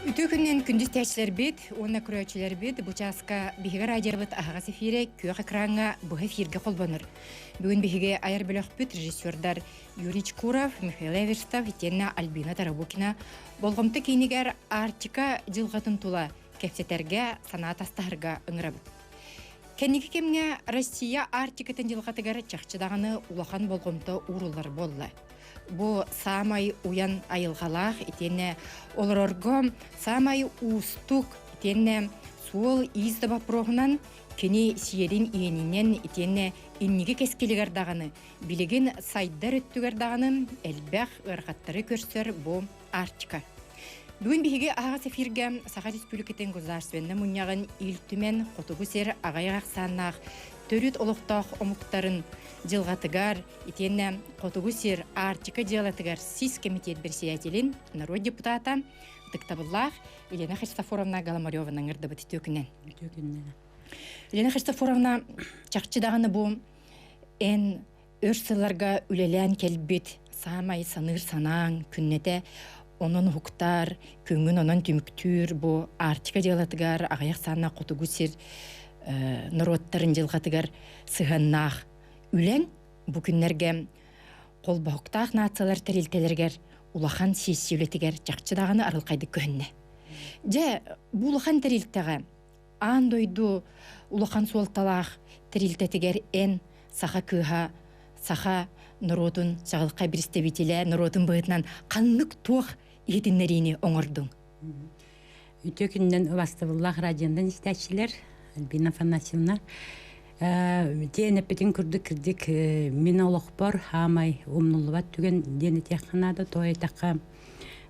Үтүө күнүнэн күндү истээччилэрбит уонна көрөөччүлэрбит бу чааска биһиги радиобыт аһаҕас эфире күөх экраҥҥа быһа эфиргэ холбонор. Бүгүн биһиги айар бөлөхпүт режиссердар Юрий Чкуров, Михаил Эверстов итиэннэ Альбина Тарабукина болҕомто киинигэр Арктика дьылҕатын тула кэпсэтэргэ, санаа тастаһарга ыҥырабыт. Кэнники кэмҥэ Россия Арктикатын дьылҕатыгар чахчы даҕаны улахан болҕомто ууруллар буолла. Бу саамай уйан айылҕалаах итиэннэ олорорго саамай уустук итиэннэ суол-иис да боппуруоһунан кини сиэрин иэнинэн итиэннэ инники кэскилигэр даҕаны билигин сайдар өттүгэр даҕаны элбэх ыарахаттары көрсөр бу Арктика. Бүгүн биһиги аһаҕас эфиргэ Саха Республикатын Государственнай Мунньаҕын Ил Түмэн Хотугу сир аҕыйах ахсааннаах төрүт олохтоох омуктарын дьылҕатыгар итиэннэ Хотугу сир Арктика дьыалатыгар сис кэмитиэт председателин, норуот депутата, ытыктабыллаах Елена Христофоровна Голомареваны ыҥырдыбыт үтүө күнүнэн. Үтүө күнүнэн. Елена Христофоровна, чахчы даҕаны бу эн өр сылларга үлэлээн кэлбит саамай саныыр санааҥ күннэтэ онон уһуктар, күҥҥүн онон түмүктүүр бу Арктика дьыалатыгар аҕыйах сааннаах хотугу сир норуоттарын дьылҕатыгар сыһыаннаах үлэҥ бу күннэргэ холбоһуктаах нациялар тэрилтэлэригэр улахан сиэссийэ үлэтигэр чахчы даҕаны арылхайдык көһүннэ. Дьэ, бу улахан тэрилтэҕэ аан дойду улахан суолталаах тэрилтэтигэр эн саха кыыһа, саха норуотун чаҕылхай представителэ норуотун быһыытынан ханнык туох иһитиннэриини оҥордуҥ? Үтүө күнүнэн убастабыллаах радионан истээччилэр Альбина Афанасьевна. Диэн эппитин курдук кырдьык мин олохпор хаамай умнуллубат түгэн диэн этиэххэ наада. Тоҕо диэтэххэ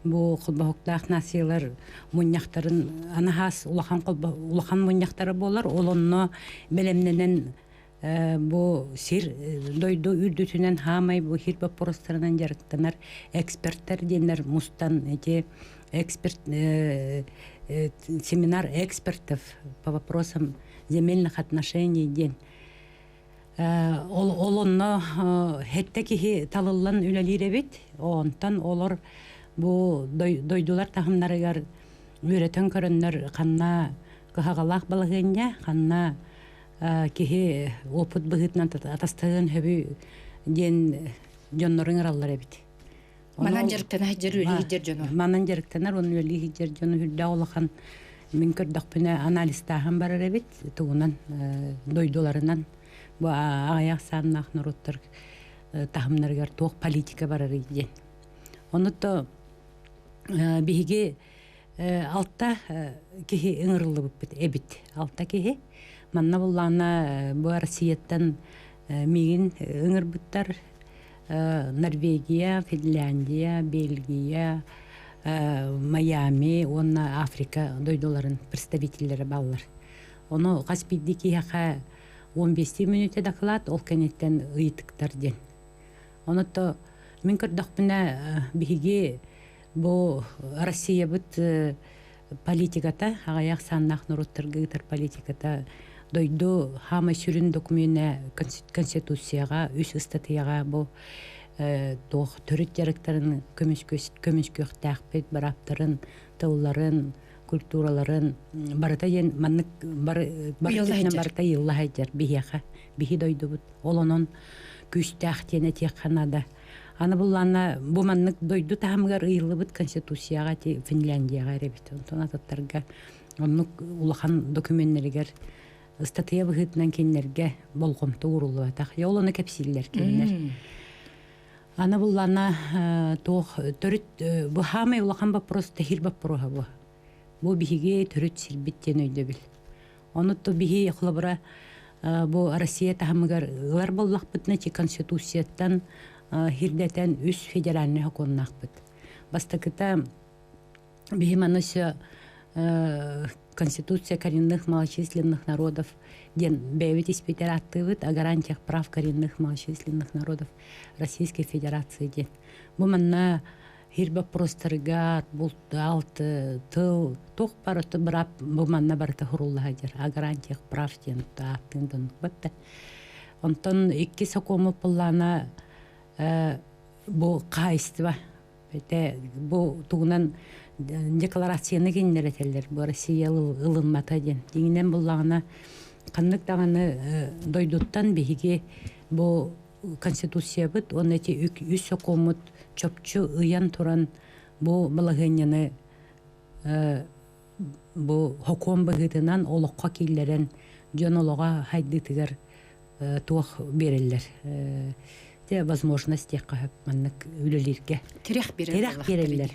бу холбоһуктаах нациялар мунньахтарын анаһаас улахан улахан мунньахтара буолар. Ол онно бэлэмнэнэн бу сир дойду үрдүтүнэн хаамай бу хир боппуруостарынан дьарыктанар эксперттэр диэннэр мустан эти эксперт семинар экспертов по вопросам земельных отношений диэн ол ол онно хэттэ киһи талыллан үлэлиир эбит онтон олор бу дойдулар таһымнарыгар үөрэтэн көрөннөр ханна кыһаҕалаах балаһыанньа ханна киһи опыт быһыытынан атастаһыан сөбүй диэн дьоннору ыҥыраллар эбит. Манан дьарыктана сылдьар үлэлии сылдьар дьону. Манан дьарыктанар уонна үлэлии сылдьар дьону үрдээх улахан мин көрдөхпүнэ анализтааһын барар эбит тугунан дойдуларынан бу аҕыйах сааннаах норуоттар таһымнарыгар туох политика барарый диэн. Ону то биһиги Алта киһи ыҥырыллыбыппыт эбит. Алта киһи. Манна буллаана бу Россияттан миигин ыҥырбыттар. Норвегия, Финляндия, Бельгия, Майами уонна Африка дойдуларын представителлэрэ бааллар. Ону хас биирдии киһиэхэ 15 мүнүүтэ доклад, ол кэнниттэн ыйытыктар диэн. Ону то мин көрдөхпүнэ биһиги Бу Россиябыт политиката, аҕыйах сааннаах норуоттарга ыытар политиката дойду хаамай сүрүн докумена Конституцияҕа, үс ыстатыйаҕа бу туох төрүт дьарыктарын көмүскүөхтээхпит, бырааптарын, тылларын, культураларын барыта диэн маннык бары барыта ыйылла сылдьар биһиэхэ, биһи дойдубут. Ол онон күүстээх диэн этиэххэ наада. Аны буллаана бу маннык дойду таһымыгар ыйыллыбыт конституцияҕа ити Финляндияҕа эрэ эбит. Онтон атыттарга оннук улахан докуменнарыгар ыстатыйа быһыытынан кинилэргэ болҕомто ууруллубатах. Ол ону кэпсииллэр кинилэр. Аны буллаана туох төрүт бу хаамай улахан вопрос тэһир боппуруоһа бу. Бу биһиги төрүт сирбит диэн өйдөбүл. Ону то биһи холобура бу Россия таһымыгар ылар буоллахпытына ити Конституцияттан хирдэтэн үс федеральнай сокуоннаахпыт. Бастакыта биһи маны все Конституция коренных малочисленных народов диэн бэйэбит испитэр ааттыыбыт о гарантиях прав коренных малочисленных народов Российской Федерации диэн. Бу манна Хир боппуруостарыгар булт, алт, тыл, туох барыта быраап бу манна барыта хурулла сылдьар. А гарантиях прав диэн ааттыын да оннук батта. Онтон икки сокуому пыллаана бу хаһайыстыба. Бу тугунан Декларацияны кинилэр этэллэр бу Россия ылыммата диэн. Дьиҥинэн буллаҕына ханнык даҕаны дойдуттан биһиги бу Конституциябыт уонна ити үс сокуоммут чопчу ыйан туран бу балаһыанньаны бу сокуон быһыытынан олоххо киллэрэн дьон олоҕо хайдыытыгар туох биэрэллэр те возможность диэххэ сөп маннык үлэлииргэ тирэх тирэх биэрэллэр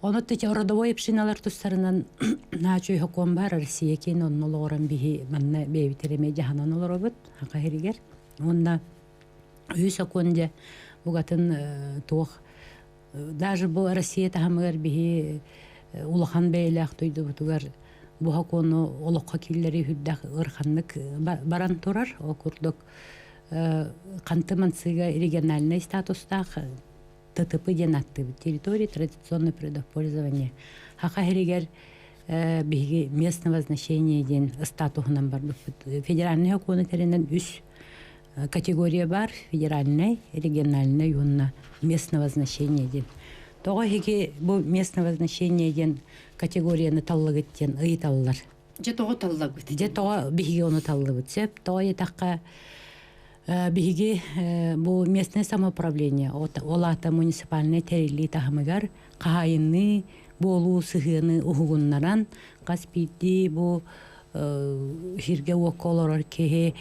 Ону родовой общиналар тустарынан наачуй сокуон баар Россия киин онно олоҕуран биһи манна бэйэбит эмиэ дьаһанан олоробут Саха сиригэр. Уонна үһүс сокуон дьэ бугатын туох даже бу Россия таһымыгар биһи улахан бэйэлээх дойдубутугар бу сокуону олоххо киллэрии үрдэх ырханнык баран турар. Ол курдук Ханты-Мансыга региональнай статустаах ТТП диэн ааттыыбыт. Территория традиционное природопользование. Саха сиригэр биһиги местного значения диэн статуһунан барбыппыт. Федеральнай сокуону тэринэн үс категория бар. Федеральнай, региональнай уонна местного значения диэн. Тоҕо эһиги бу местного значения диэн категорияны таллыгыт диэн ыйыталлар. Дьэ тоҕо таллабыт? Дьэ тоҕо биһиги ону таллыбыт. Сөп, тоҕо диэтэххэ Биһиги бу местное самоуправление, ол аата муниципальнай тэриллии таһымыгар хаһаайынныы буолуу сыһыаны уһугуннаран, хас биирдии бу сиргэ-уокка олорор киһи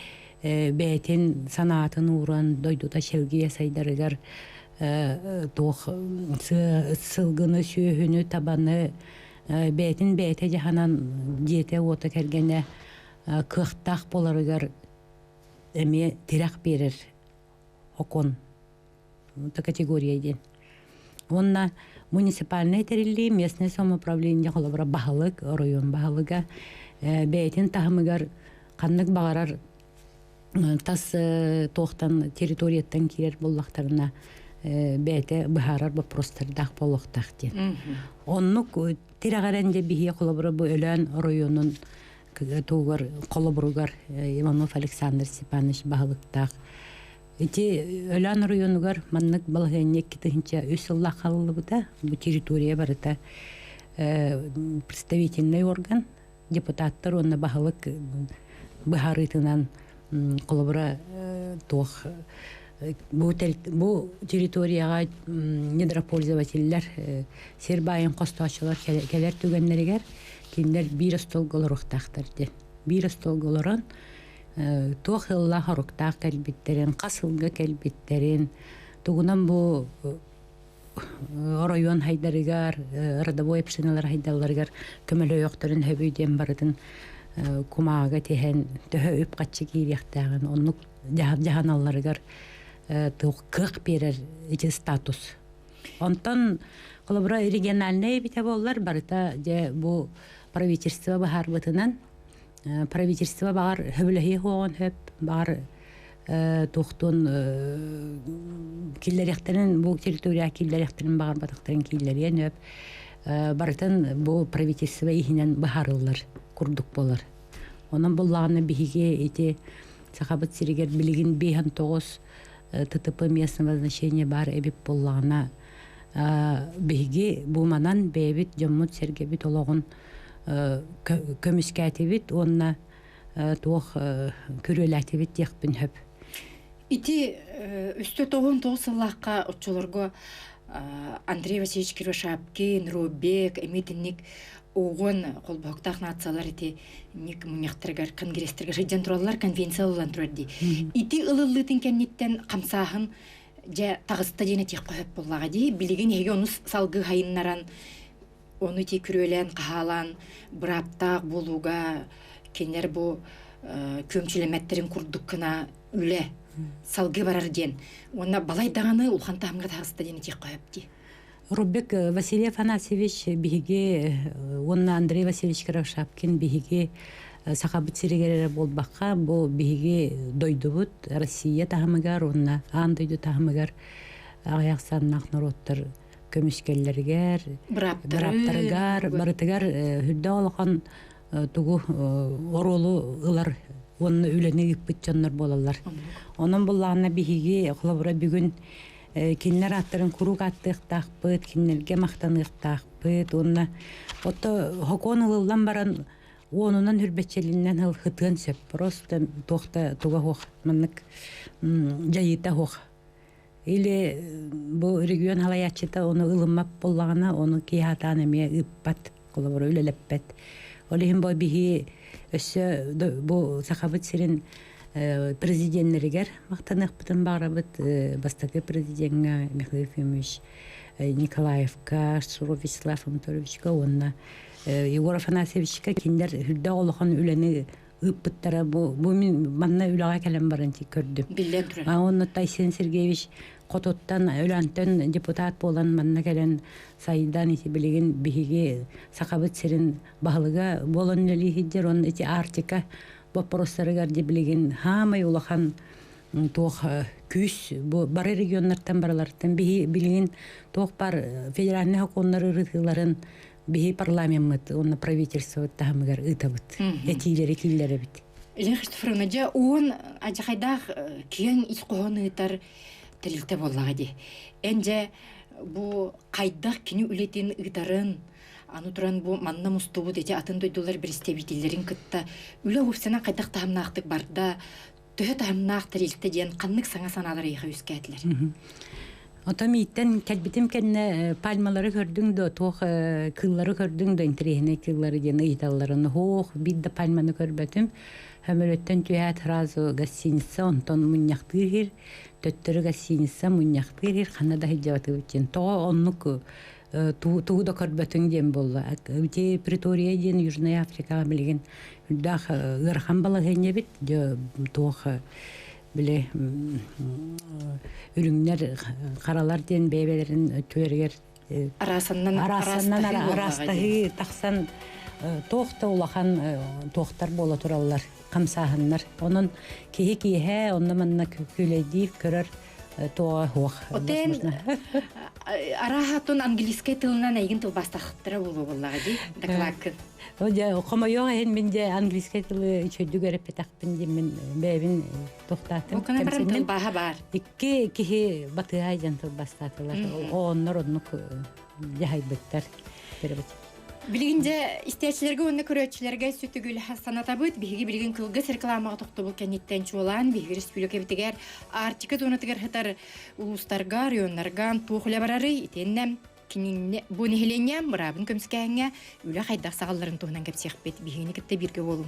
бэйэтин санаатын ууран дойдута чэлгийэ сайдарыгар туох сылгыны, сүөһүнү, табаны бэйэтин бэйэтэ дьаһанан дьиэтэ-уота кэргэнэ кыахтаах буоларыгар эмиэ тирэх биэрэр окон категория диэн. Уонна муниципальнай тэриллии местное самоуправление холобура баһылык, оройуон баһылыга бэйэтин таһымыгар ханнык баҕарар тас туохтан территорияттан киирэр буоллахтарына бэйэтэ быһаарар боппуруостардаах буолуохтаах диэн. Оннук тирэҕирэн дьэ биһиэ холобура бу Өлөөн оройуонун тугар холобуругар Иванов Александр Степанович баһылыктаах ити Өлөөн оройуонугар маннык балаһыанньа 2003 сыллаах халыллыбыта. Бу территория барыта представительный орган, депутаттар уонна баһылык быһаарыытынан холобура туох бу, бу территорияҕа недропользователлэр сир баайын хостооччулар кэлэр түгэннэригэр кинилэр биир остуолга олоруохтаахтар диэн. Биир остуолга олорон туох ыаллаах оруктаах кэлбиттэрин, хас сылга кэлбиттэрин, тугунан бу оройуон хайдарыгар, родовой общиналар хайдалларыгар көмөлөйөхтөрүн хөбүй диэн барытын кумааҕыга тиһэн төһө үп-харчы киириэхтээҕин оннук дьаһаналларыгар кыах биэрэр ити статус. Онтон холобура региональнай эбитэ буоллар барыта дьэ бу правительство быһаарбытынан правительство баҕар хөбүлэһиэ суоҕун сөп баҕар туохтуун киллэриэхтэрин бу территорияҕа киллэриэхтэрин баҕарбатахтарын киллэриэн сөп барытын бу правительство иһинэн быһаарыллар курдук буолар. Онон буллаҕына биһиги ити Сахабыт сиригэр билигин 59 ТТП местного значения баар эбит буоллаҕына биһиги бу манан бэйэбит дьоммут-сэргэбит олоҕун көмүскээтибит уонна туох күрүөлээтибит диэхпин сөп. Ити өстө тоҕун тоҕус сыллаахха оччолорго Андрей Васильевич Кривошапкин, Робек, эмиэ итинник ООН холбоһуктаах нациялар ити ник мунньахтарыгар, конгресстарга сылдьан тураллар, конвенция ылыллан турар дии. Ити ылыллыытын кэнниттэн хамсааһын дьэ таҕыста диэн этиэххэ сөп буоллаҕа дии. Билигин эһиги ону салгыы хайыннаран, ону ити күрүөлээн, хаһаалаан бырааптаах буолууга кинилэр бу күөмчүлэммэттэрин курдук гына үлэ салгыы барар диэн. Уонна балай даҕаны улахан таһымҥа таҕыста диэн этиэххэ сөп дии. Рубик Василий Афанасьевич биһиги уонна Андрей Васильевич Кривошапкин биһиги Сахабыт сиригэр эрэ буолбакка, бу биһиги дойдубут Россия таһымыгар уонна аан дойду таһымыгар аҕыйах саннаах норуоттар көмүскэллэригэр, бырааптарыгар, барытыгар үрдэ улахан тугу оруолу ылар уонна үлэни ыыппыт дьоннор буолаллар. Онон буллаҕына биһиги холобура бүгүн. Кинилэр ааттарын куруук ааттыахтаахпыт, кинилэргэ махтаныахтаахпыт уонна ото хокуон ылыллан баран уонунан үрбэччэлиннэн ылхытыан сөп. Просто туох да туга суох маннык дьайыыта суох. Или бу регион халайааччыта ону ылыммат буоллаҕына, ону киһи сатаан эмиэ ыыппат, холобура үлэлэппэт. Ол иһин бу биһи өссө бу Сахабыт сирин президеннэригэр махтаныахпытын баҕарабыт. Бастакы президеҥҥэ Михаил Ефимович Николаевка, Суров Вячеслав Анатольевичка уонна Егор Афанасьевичка кинилэр үрдээх улахан үлэни ыыппыттара бу бу мин манна үлэҕэ кэлэн баран көрдүм. Биллэн турар. А уонна Тайсен Сергеевич хотуттан Өлөөнтөн депутат буолан манна кэлэн сайдан ити билигин биһиги Сахабыт сирин баһылыга буолан үлэлии сылдьар уонна ити Арктика боппуруостарыгар дьэ билигин хаамай улахан туох күүс бу бары регионнартан барыларыттан биһи билигин туох бар федеральнай сокуоннар ырытыыларын биһи парламеммыт уонна правительствобыт таһымыгар ыытабыт этиилэри киллэрэбит. Елена Христофоровна, дьэ уон адьахайдаах киэҥ ис хоһоон ыытар тэрилтэ буоллаҕа дии. Эн дьэ бу хайдах кини үлэтин ыытарын, аны туран бу манна мустубут ити атын дойдулар представителлэрин кытта үлэ уопсанан хайдах таһымнаахтык барда, төһө таһымнаах тэрилтэ диэн ханнык саҥа санаалар эйиэхэ үөскээтилэр? Отом ииттэн кэлбитим кэннэ пальмалары көрдүҥ да туох кыыллары көрдүҥ да интэриэһинэй кыыллары диэн ыйыталларын оһох биир да пальманы көрбөтүм. Сөмөлүөттэн түһээт сразу гостиница онтон мунньахтыыр иһир төттөрү гостиница мунньахтыыр иһир ханна да сылдьыбатыбыт диэн тоҕо оннук тугу да көрбөтүҥ диэн буолла. Ити Претория диэн Южная Африкаҕа билигин үрдээх ыарахан балаһыанньа эбит. Дьэ туох били үрүҥнэр харалар диэн бэйэ-бэйэлэрин өттүлэригэр араасаннан араасаннан араастаһыы тахсан туох да улахан туохтар буола тураллар хамсааһыннар. Онон киһи киэһэ онно-манна күлэйдиир көрөр туоҕа суох. Отен арааһатын английскай тылынан эйигин тылбаастахтара буолуо буоллаҕа дии дакылааккын. Дьэ хомойуох иһин мин дьэ английскай тылы үчүгэйдик үөрэппэтэхпин диэн бэйэбин тохтаатым. Окана баран тылбааһа баар. Икки киһи батыһа диэн тылбаастаатылар. Ооннор оннук дьаһайбыттар. Билигин дьэ истээччилэргэ уонна көрөөччүлэргэ сүтүгүл санатабыт. Биһиги билигин кылгас рекламаҕа тохтобул кэнниттэн чуолаан биһиги республикабытыгар Арктика зонатыгар сытар улуустарга, районнарга туох үлэ барарый итиэннэ кинини бу нэһилиэнньэ быраабын көмүскээһиҥҥэ үлэ хайдах саҕалларын туһунан кэпсиэхпит. Биһигини кытта бииргэ буолуҥ.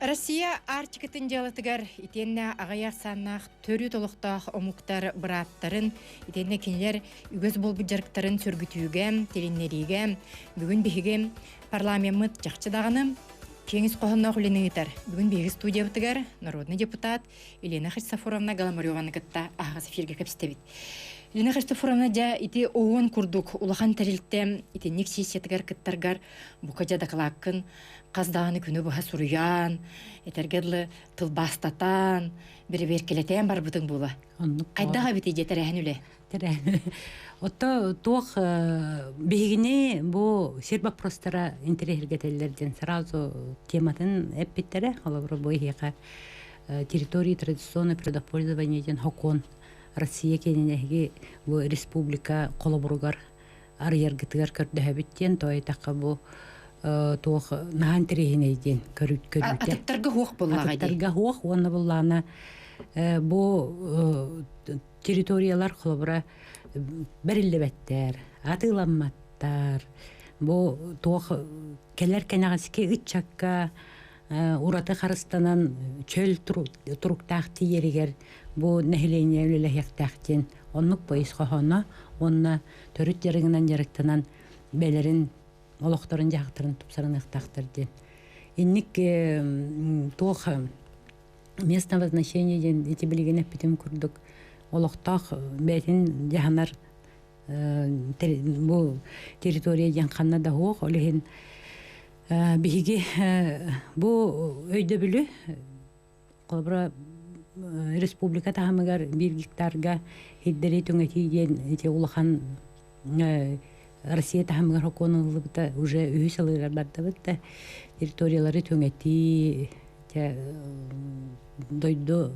Россия Арктикатын дьыалатыгар итиэннэ аҕыйах ахсааннаах төрүт олохтоох омуктар бырааптарын итиэннэ кинилэр үгэс буолбут дьарыктарын сөргүтүүгэ, тилиннэриигэ бүгүн биһиги парламеммыт чахчы даҕаны киэҥ ис хоһоонноох үлэни ыытар. Бүгүн биһиги студиябытыгар народный депутат Елена Христофоровна Голомареваны кытта аһаҕас эфиргэ кэпсэтэбит. Елена Христофоровна дьэ ити ООН курдук улахан тэрилтэ итинник сессиятыгар кыттаргар бука дьэ дакылааккын хас даҕаны күнү быһа суруйан, этэргэ дылы тылбаастатан, бэрэбиэркэлэтэн барбытыҥ буола. Оннук. Хайдах эбитий дьэ тэрээһин үлэ? Тэрээһин. Отто туох биһигини бу сир боппуруостара интэриэһиргэтэллэр диэн сразу тематын эппиттэрэ. Холобура бу эһиэхэ территории традиционное природопользование диэн сокуон Россия киэнин эһиги бу республика холобуругар арыйаргытыгар көрдөһөбүт диэн тоойутахха бу туох наһаа интэриэһинэй диэн көрүүтэ. Атыттарга хуох буоллаҕа дии. Атыттарга хуох уонна буллаана бу территориялар холобура бэриллибэттэр, атыыламматтар. Бу туох кэлэр кэнэҕэски ыччакка ураты харыстанан чөл туруктаах тиийэригэр бу нэһилиэнньэ үлэлэһиэхтээх диэн оннук бу ис хоһооно уонна төрүт дьарыгынан дьарыктанан бэйэлэрин олохторун-дьаһахтарын тупсарыныахтаахтар диэн. Инник туох место назначения диэн ити билигин эппитим курдук олохтоох бэйэтин дьаһанар бу территория диэн ханна да суох ол иһин биһиги бу өйдөбүлү Холобура, республика таһымыгар биир гектарга сирдэри түҥэтии диэн ити улахан Россия таһымыгар сокуон ылыллыбыта уже үһүс сылыгар бардыбыт да территориялары түҥэтии дойду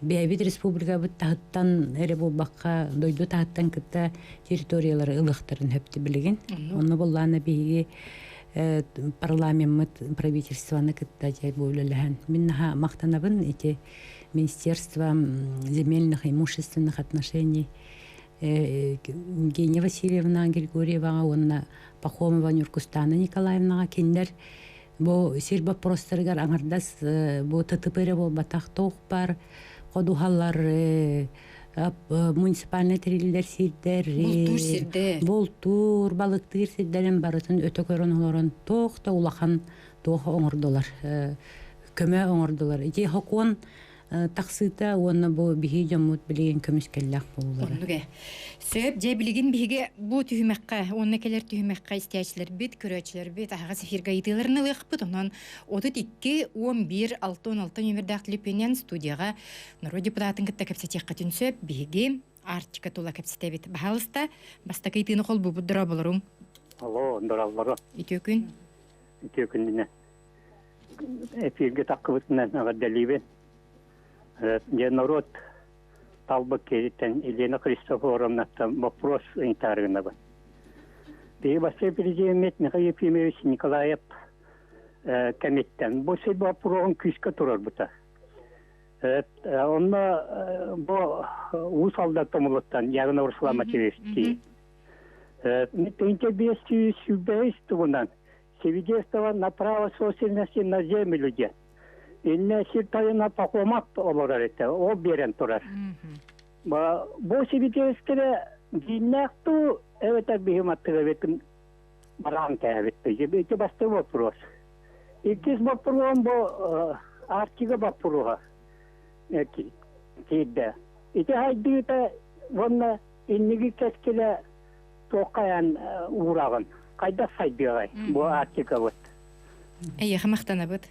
бэйэбит республикабыт таһыттан эрэ буолбакка дойду таһыттан кытта территориялары ылыахтарын сөптө билигин. Онно буоллаана биһиги парламеммыт правительствоны кытта дьэ бу үлэлэһэн мин наһаа махтанабын ити Министерство земельных и имущественных отношений Евгения Васильевна Григорьеваҕа уонна Пахомова Нюркустана Николаевнаҕа кинилэр бу сир боппуруостарыгар аҥардас бу ТТП эрэ буолбатах туох баар ходуһалар муниципальнай тэриллэр сирдэр бултуур сирдэр бултуур балыктыыр сирдэрин барытын өтө көрөн олорон туох да улахан туох оҥордулар көмө оҥордулар ити сокуон тахсыыта уонна бу биһи дьоммут билигин көмүскэллээх буоллулар. Оннук ээ. Сөп, дьэ билигин биһиги бу түһүмэххэ уонна кэлэр түһүмэххэ истээччилэрбит, көрөөччүлэрбит аһаҕас эфиргэ ыйытыыларын ылыахпыт. Онон 32 11 66 нүөмэрдээх төлөпүөнүнэн студияҕа норуот депутатын кытта кэпсэтиэххитин сөп. Биһиги Арктика тула кэпсэтэбит. Баһаалыста, бастакы ыйытыыны холбуубут дорооболоруҥ. Алло, дорооболоро. Үтүө күн. Үтүө күнүнэн. Эфиргэ таххыбытынан эҕэрдэлиибин. Дьэ норуот талбыт киһиттэн Елена Христофоровнаттан вопрос ыйытаарыгынабын. Биһиги бастакы президеммит Михаил Ефимович Николаев кэмиттэн бу сир боппуруоһун күүскэ турарбыта. Онно бу Уус Алдан тумулуттан Ягна Руслан Матвеевич 1525 тугунан Свидетельство на право собственности на землю диэн. Иннэ сир тайына Пахомов олорор этэ, ол биэрэн турар. Бу свидетельство дьиҥнээх дуу, эбэтэр биһим аттыгабытын бараан кээбит. Ити бастакы вопрос. Иккис боппуруом бу Арктика боппуруоһа киирдэ. Ити хайдыыта уонна инники кэскилэ туоххайан уураҕын? Хайдах сайдыаҕай бу Арктикабыт? Эйиэхэ махтанабыт.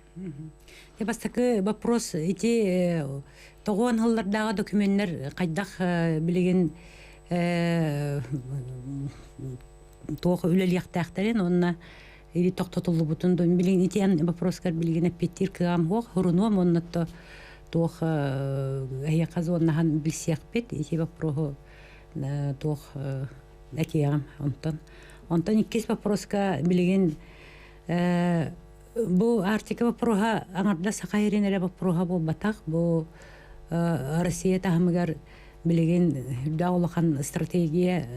Бастакы вопрос ити тоҕуон сыллардааҕы докуменнар хайдах билигин туох үлэлиэхтээхтэрин уонна или тохтотуллубутун билигин ити вопроскар билигин эппиэттиир кыаҕым суох хурунуом уонна то туох эһиэхэ зоннаһан билсиэхпит ити вопроһу туох этиэҕим онтон онтон иккис вопроска билигин бу Арктика вопроһа аҥардас Саха сирин эрэ боппуруоһа буолбатах бу Россия таһымыгар билигин үрдээх улахан стратегия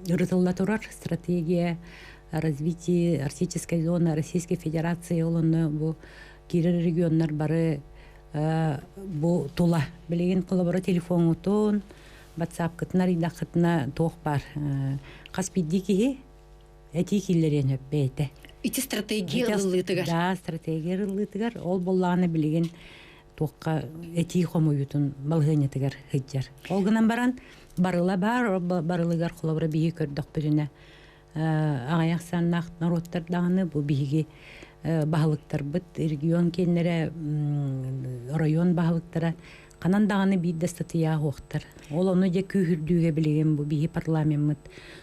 ырытылла турар стратегия развития Арктической зоны Российской Федерации ол онно бу киирэр регионнар бары бу тула билигин холобура телефоҥҥутун ватсапкытын арыйдаххытына туох баар хас биирдии киһи этии киллэриэн сөп бэйэтэ ити стратегия ыллыытыгар да стратегия ыллыытыгар ол буоллаҕына билигин туохха этии хомуйуутун балаһыанньатыгар сылдьар ол гынан баран барыла баар барылыгар холобура биһиги көрдөхпүтүнэ аҕыйах саннаах норуоттар даҕаны бу биһиги баһылыктарбыт регион киэннэрэ оройуон баһылыктара ханан даҕаны биир да статья суохтар. Ол ону дьэ күүһүрдүүгэ билигин бу биһи парламеммыт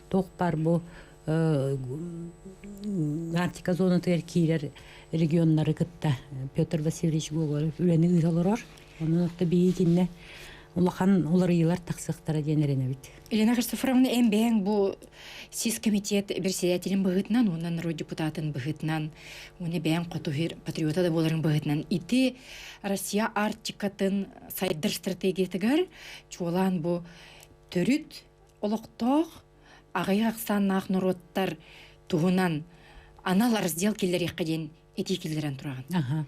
туох баар бу Арктика зонатыгар киирэр регионнары кытта Петр Васильевич Гоголев үлэни ыыта олорор. Онон отто биһи итиннэ улахан уларыйыылар тахсыахтара диэн эрэнэбит. Елена Христофоровна, эн бэйэҥ бу сис комитет председателин быһыытынан уонна норуот депутатын быһыытынан уонна бэйэҥ хоту патриота да буоларыҥ быһыытынан ити Россия Арктикатын сайдар стратегиятыгар чуолаан бу төрүт олохтоох аҕыйах ахсааннаах норуоттар туһунан анал раздел киллэриэххэ диэн этии киллэрэн тураҕын. Аха.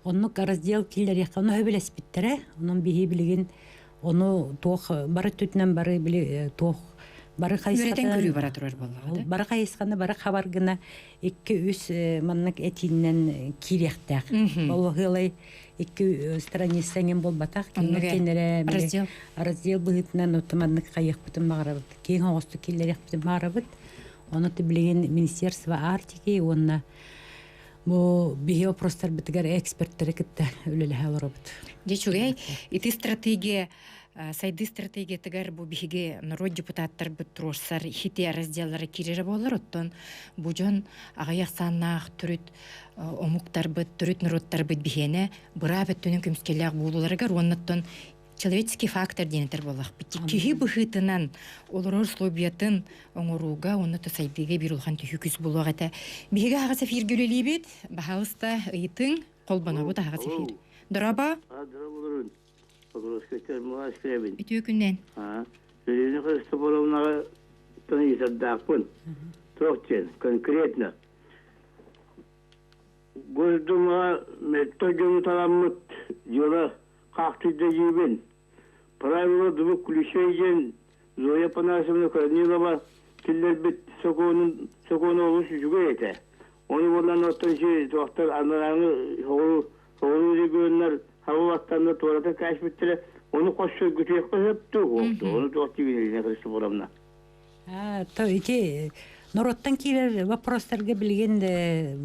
Оннук раздел киллэриэххэ ону сөбүлэспиттэрэ. Онон биһи билигин ону туох бары өттүтүнэн бары били туох бары хайысхатын көрүү бара турар буоллаҕа бары хайысханы бары хабар гына икки-үс маннык этиинэн киириэхтээх. Ол ыалай икки страница эҥин буолбатах. Кинилэр раздел раздел быһыытынан маннык хайыахпытын баҕарабыт. Киэҥ оҕостук киллэриэхпитин баҕарабыт. Ону билигин Министерство Арктики уонна бу биһи вопростарбытыгар эксперттери кытта үлэлэһэ олоробут. Дьэ үчүгэй. Ити стратегия. Сайдыы стратегиятыгар бу биһиги норуот депутаттарбыт туруорсар хити разделлара киирэрэ буолар. Оттон бу дьон аҕыйах ахсааннаах төрүт омуктарбыт, төрүт норуоттарбыт биһиэнэ быраап өттүнэн көмүскэллээх буолууларыгар уонна человеческий фактор диэн этэр буоллахпыт. Киһи быһыытынан олорор условиятын оҥорууга уонна то сайдыыга биир улахан төһүү күүс буолуох этэ. Биһиги аһаҕас эфиргэ үлэлиибит. Баһаалыста ыйытыҥ, холбонобут аһаҕас эфир. Дороба. Дороба Үтүө күннэн. Ирина Христофоровнаҕа ыйытардаахпын. Туох диэн, конкретно. Госдумаҕа мөлтөх дьону таламмыт дьыала хаахтыйда диибин. Правило двух ключей диэн Зоя Афанасьевна Корнилова киллэрбит сокуонун сокуона олус үчүгэй этэ. Ону буолан оттон ити туохтар анарааҥы соҕуруу соҕуруу регионнар хаба баттанна туората кээспиттэрэ ону хос сөргүтүөххэ сөп дуу ону туох диибин Ирина Христофоровна? То ити норуоттан киирэр вопростарга билигин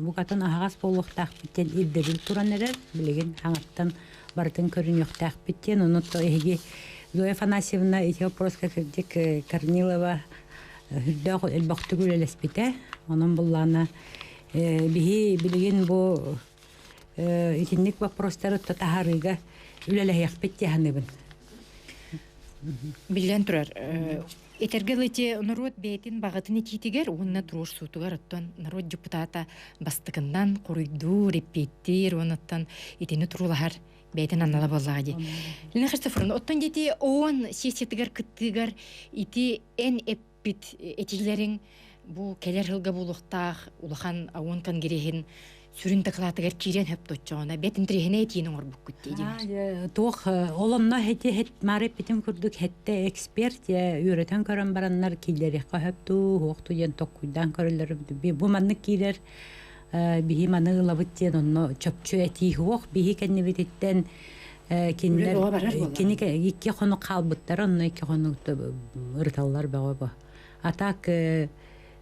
букатын аһаҕас буолуохтаахпыт диэн ирдэбил туран эрэр. Билигин хаҥаттан барытын көрүнүөхтээхпит диэн. Ону то эһиги Зоя Афанасьевна ити вопроска кырдьык Корнилова үрдээх элбэхтик үлэлэспитэ. Онон буллаана биһи билигин бу итинник вопростары таһаарыыга үлэлэһиэхпит диэханыбын. Биллэн турар, этэргэ ити норуот бэйэтин баҕатын этиитигэр уонна туруорсуутугар оттон норуот депутата бастакыннан хоруйдуур, эппиэттиир уонна итини туруулаһар бэйэтин анала буоллаҕа дии. Лена Христофоровна, оттон дити ООН сессиятыгар кыттыыгар ити эн эппит этиилэриҥ бу кэлэр сылга буолуохтаах улахан ООН конгреһин сүрүн дакылаатыгар киирэн хөп точчоҕуна бэт интэриэһинэй этиини оҥорбуккут дии Туох ол онно хети хет маары эппитим курдук хетте эксперт үөрэтэн көрөн бараннар киллэриэххэ хөп дуу хуохту диэн токкуйдаан көрөллөр бу маннык киирэр биһи маны ылабыт диэн онно чопчу этии суох биһи кэннибититтэн кинилэр кини икки хонук хаалбыттар онно икки хонук ырыталлар бөҕө бу а так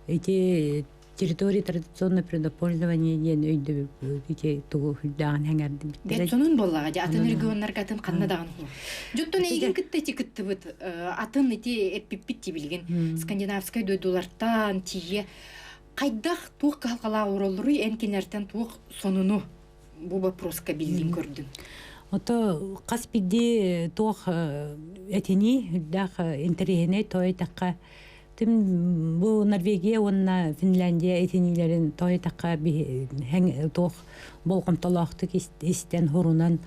ити территория традиционное природопользование диэн өйдөбүл ити тугу үрдээҕин хэҥэрдибиттэрэ сонун буоллаҕа дьэ атын регионнарга атын ханна даҕаны дьоттон эйигин кытта ити кыттыбыт атын ити эппиппит ти билигин скандинавскай дойдулартан тиийэ Хайдах туох кыһалҕалаах олороллоруй эн кинилэртэн туох сонуну бу вопроска биллин көрдүҥ? Ото хас биирдии туох этинии үрдээх интэриэһинэй той эттэххэ тим бу Норвегия уонна Финляндия этиниилэрин той эттэххэ туох болҕомтолоохтук истэн хурунан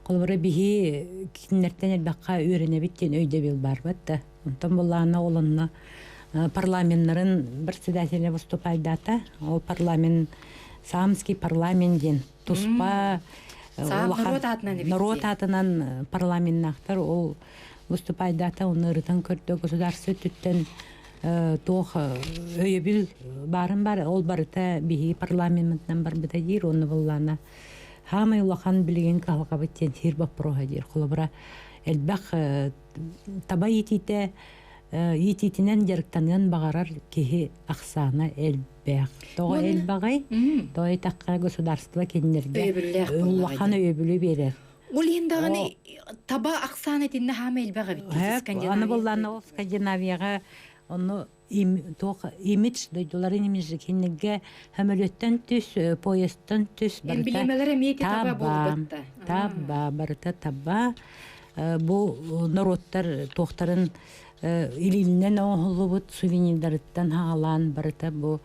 холобура биһи кинилэртэн элбэххэ үөрэнэбит диэн өйдөбүл баарбат да Онтон буллаана ол онно парламеннарын председателя выступайдаата. Ол парламент Самский парламент диэн туспа норуот аатынан парламеннаахтар ол выступайдаата оны ырытан көрдө государство өттүттэн туох өйөбүл баарын бар ол барыта биһиги парламентынан барбыта диир онно буллаана хаамай улахан билигин кыһалҕабыт диэн сир боппуруоһа диир холобура элбэх таба иитиитэ иитиитинэн дьарыктаныан баҕарар киһи ахсаана элбэх. Тоҕо элбэҕий? Тоҕо этахха государство кинилэргэ улахан өйөбүлү биэрэр. Ол иһин даҕаны таба ахсаана итиннэ хаама элбэх эбит. Аны буллаана ол Скандинавияҕа ону туох имидж дойдуларын имиджи кинилэргэ сөмөлүөттэн түс, поездтан түс барыта таба, таба, барыта таба. Бу норуоттар туохтарын илиинэн оҥоһуллубут сувенирдарыттан хаалаан барыта бу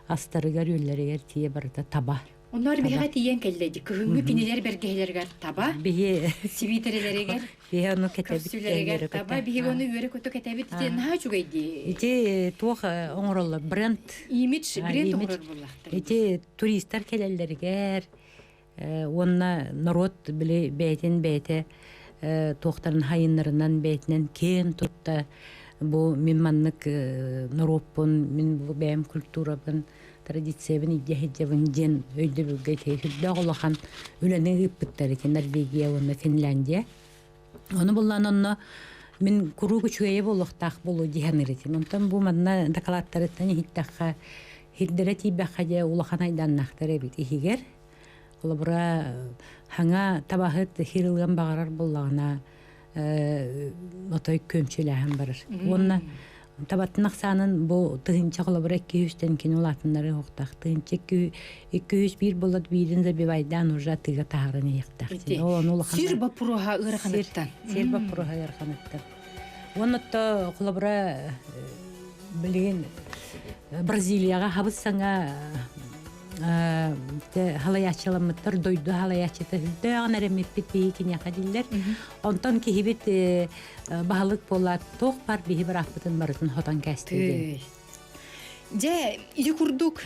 астарыгар үөллэригэр тиийэ барыта таба. Онноор биһиэхэ тиийэн кэллэ дии. Кыһыҥҥы кинилэр бэргэһэлэригэр таба, Биһи сибиитэрэлэригэр биһи ону кэтэбит көрсүүлэригэр таба, биһиги ону үөрэ-көтө кэтэбит. Ити наһаа үчүгэй дии. Ити туох оҥороллор бренд. Имидж, бренд оҥорор буоллахтар. Ити туристар кэлэллэригэр уонна норуот били бэйэтин бэйэтэ туохтарын хайыннарынан бэйэтинэн киэн тутта бу мин маннык норуоппун мин бу бэйэм культурабын традициябын илдьэ сылдьабын диэн өйдөбүлгэ ити сүрдээх улахан үлэни ыыппыттар ити Норвегия уонна Финляндия. Ону буллаан онно мин куруук үчүгэйэ буолуохтаах буолуо дии саныыр этим. Онтон бу манна дакылааттарыттан иһиттэххэ, сирдэрэ тиийбэххэ дьэ улахан айдааннаахтар эбит иһигэр. Холобура, хаҥа табаһыт хирылыан баҕарар буоллаҕына, Отой күөмчүлээһин барар. Уонна табатын ахсаанын бу тыһыынча холобура 200-тэн кини улаатыннары оһохтоох. Тыһыынча 201 болот биирин забивайдаан уже атыыга таһааран иһиэхтээх. Ол улахан Сир боппуруоһа ыараханыттан. Сир боппуруоһа ыараханыттан. Уонна холобура билигин Бразилияҕа хабыс саҥа халайааччыламмыттар дойду халайааччыта үрдээҕин эрэммиппит биһи киниэхэ дииллэр. Онтон киһибит баһылык буолаат туох бар биһи бырааппытын барытын хотон кээстиир. Дьэ, ити курдук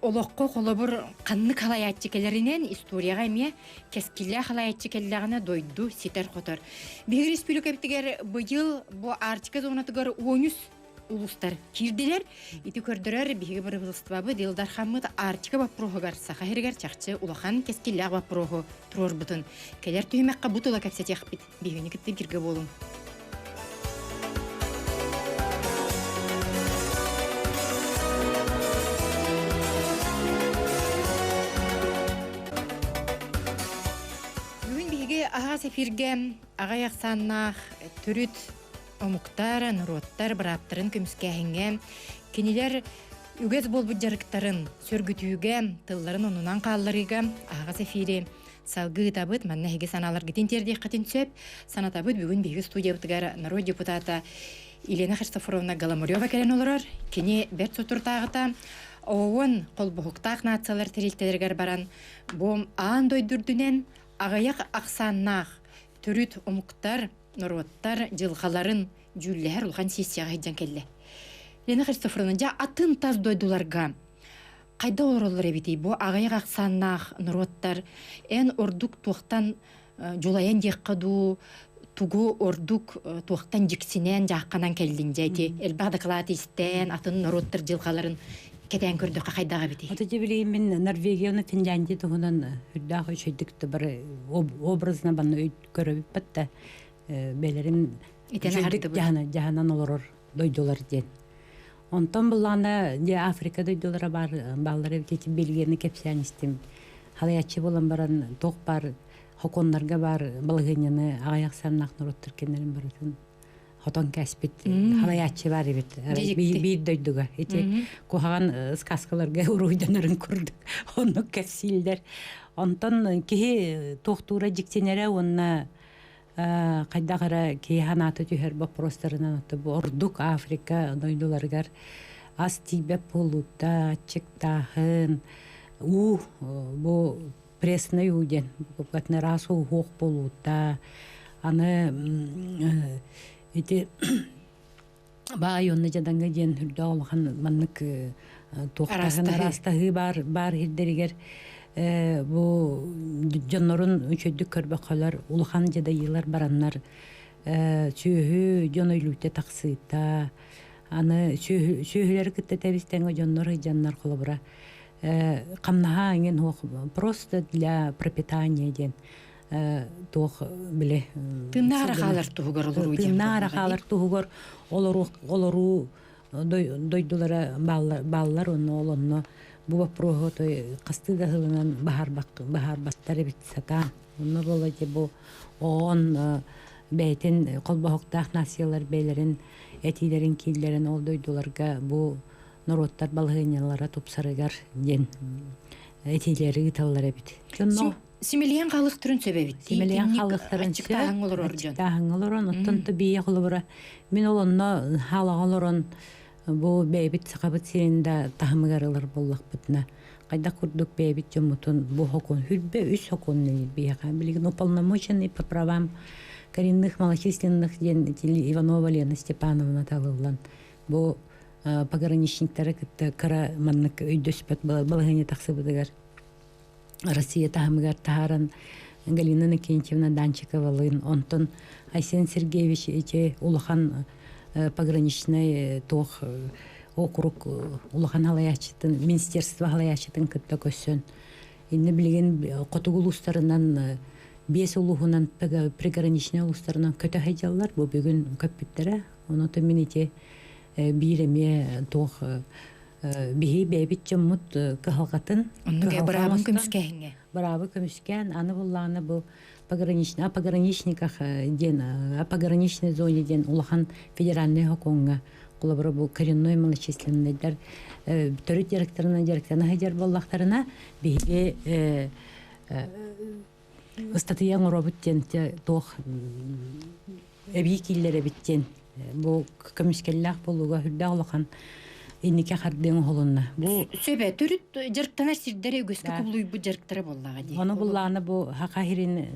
олоххо холобур ханнык халайааччы кэлэринэн историяҕа эмиэ кэскиллээх халайааччы кэллэҕинэ дойду ситэр-хотор. Биһиги республикабытыгар быйыл бу Арктика зонатыгар 13 улуустар киирдилэр. Ити көрдөрөр биһиги бырабыылыстыбабыт Ил Дархаммыт Арктика боппуруоһугар Саха сиригэр чахчы улахан кэскиллээх боппуруоһу туруорбутун. Кэлэр түһүмэххэ бу тула кэпсэтиэхпит. Биһигини кытта бииргэ буолуҥ. Бүгүн биһиги аһаҕас эфиргэ аҕай ахсааннаах төрүт омуктар, норуоттар бырааптарын көмүскээһиҥҥэ кинилэр үгэс буолбут дьарыктарын сөргүтүүгэ, тылларын оннунан хаалларыыга аһаҕас эфири салгыы ыытабыт. Манна эһиги санааларгытын тиэрдиэххитин сөп. Санатабыт, бүгүн биһиги студиябытыгар норуот депутата Елена Христофоровна Голомарева кэлэн олорор. Кини бэрт соторутааҕыта ООН холбоһуктаах нациялар тэрилтэлэригэр баран, бу аан дойду үрдүнэн аҕыйах ахсааннаах төрүт омуктар, норуоттар дьылҕаларын дьүүллэһэр улахан сессияҕа сылдьан кэллэ. Лена Христофоровна, дьэ атын тас дойдуларга хайда олороллор эбитий бу аҕыйах ахсааннаах норуоттар эн ордук туохтан дьулайан диэххэ дуу тугу ордук туохтан дьиксинэн дьаахханан кэллин дьэ ити элбэх дакылаат истэн атын норуоттар дьылҕаларын кэтээн көрдөххө хайдах эбитий Ото дьэ билигин мин Норвегия уонна Финляндия туһунан үрдээх үчүгэйдик да бары образно банна көрөбүппэт да бэлэрин үчүгэйдик дьаһанан олорор дойдулар диэн. Онтон буллаҕына дьэ Африка дойдулара баар бааллар эбит ити Бельгияны кэпсээн истим. Халайааччы буолан баран туох баар хокуоннарга баар балаһыанньаны аҕыйах саннаах норуоттар кэннэрин барытын хотон кээспит халайааччы баар эбит биир дойдуга ити куһаҕан сказкаларга уруһуйданарын курдук оннук кэпсииллэр онтон киһи туохтуура дьиктинэрэ уонна хайдах эрэ киһи санаата түһэр боппуруостарынан бу ордук Африка дойдуларыгар ас тиийбэт буолуута, аччыктааһын, уу бу пресный уу диэн ыраас уу суох буолуута, аны ити баай уонна дьадаҥы диэн үрдээх улахан маннык туохтааһын араастаһыы баар баар сирдэригэр бу дьоннорун үчүгэйдик көрбөххөлөр улахан дьадайыылар бараннар сүөһү дьон өлүүтэ тахсыыта аны сүөһүлэри кытта тэбис-тэҥэ дьоннор сылдьаннар холобура хамнаһа эҥин суох просто для пропитания диэн туох били тыыннаах эрэ хаалар туһугар олоруу диэн тыыннаах эрэ хаалар туһугар олоруу олоруу дойдулара бааллар онно ол онно бу вопроһу той хастыы да сылынан баһаарбаттар эбит сатаан онно буола дьэ бу оон бэйэтин холбоһуктаах нациялар бэйэлэрин этиилэрин кииллэрин ол дойдуларга бу норуоттар балаһыанньалара тупсарыгар диэн этиилэри ыыталлар эбит. Дьонно Симэлийэн хаалыахтарын сөп эбит. Симэлийэн хаалыахтарын сөп. Аччыктааһыҥҥа олорор дьон. Аччыктааһыҥҥа олорон, оттон бийэ холобура мин ол онно хаалаҕа олорон бу бэйэбит Сахабыт сирин да таһымыгар ылар буоллахпытына хайдах курдук бэйэбит дьоммутун бу сокуон хүрбэ үс сокуон биһиэхэ билигин уполномоченный по правам коренных малочисленных диэн Иванова Лена Степановна талыллан бу пограничниктары кытта кыра маннык өйдөспөт балаһыанньа тахсыбытыгар Россия таһымыгар таһааран Галина Иннокентьевна Данчиковалыын, онтон Айсен Сергеевич ити улахан пограничнай туох округ улахан халайааччытын, министерство халайааччытын кытта көрсөн инне билигин хотугу улуустарынан биэс улууһунан приграничнай улуустарынан көтө сылдьаллар бу бүгүн көппүттэрэ онон мин ити биир эмиэ туох биһи бэйэбит дьоммут кыһалҕатын Оннук быраабын көмүскээһиҥҥэ. Быраабы көмүскээн аны буллаҕына бу Пограничный, о пограничниках диэн, о пограничной зоне диэн улахан федеральнай сокуоҥҥа холобура бу коренной малочисленныйдар төрүт директорынан директорына сылдьар буоллахтарына биһиги ыстатыйа оҥоробут диэн туох эбии киллэрэбит диэн бу көмүскэллээх буолууга сүрдээх улахан инники хардыы оҥоһулунна. Бу Сөбө төрүт дьарыктанар сирдэрэ үгүскэ кубулуйбут дьарыктара буоллаҕа дии. Ону буллаана бу Саха сирин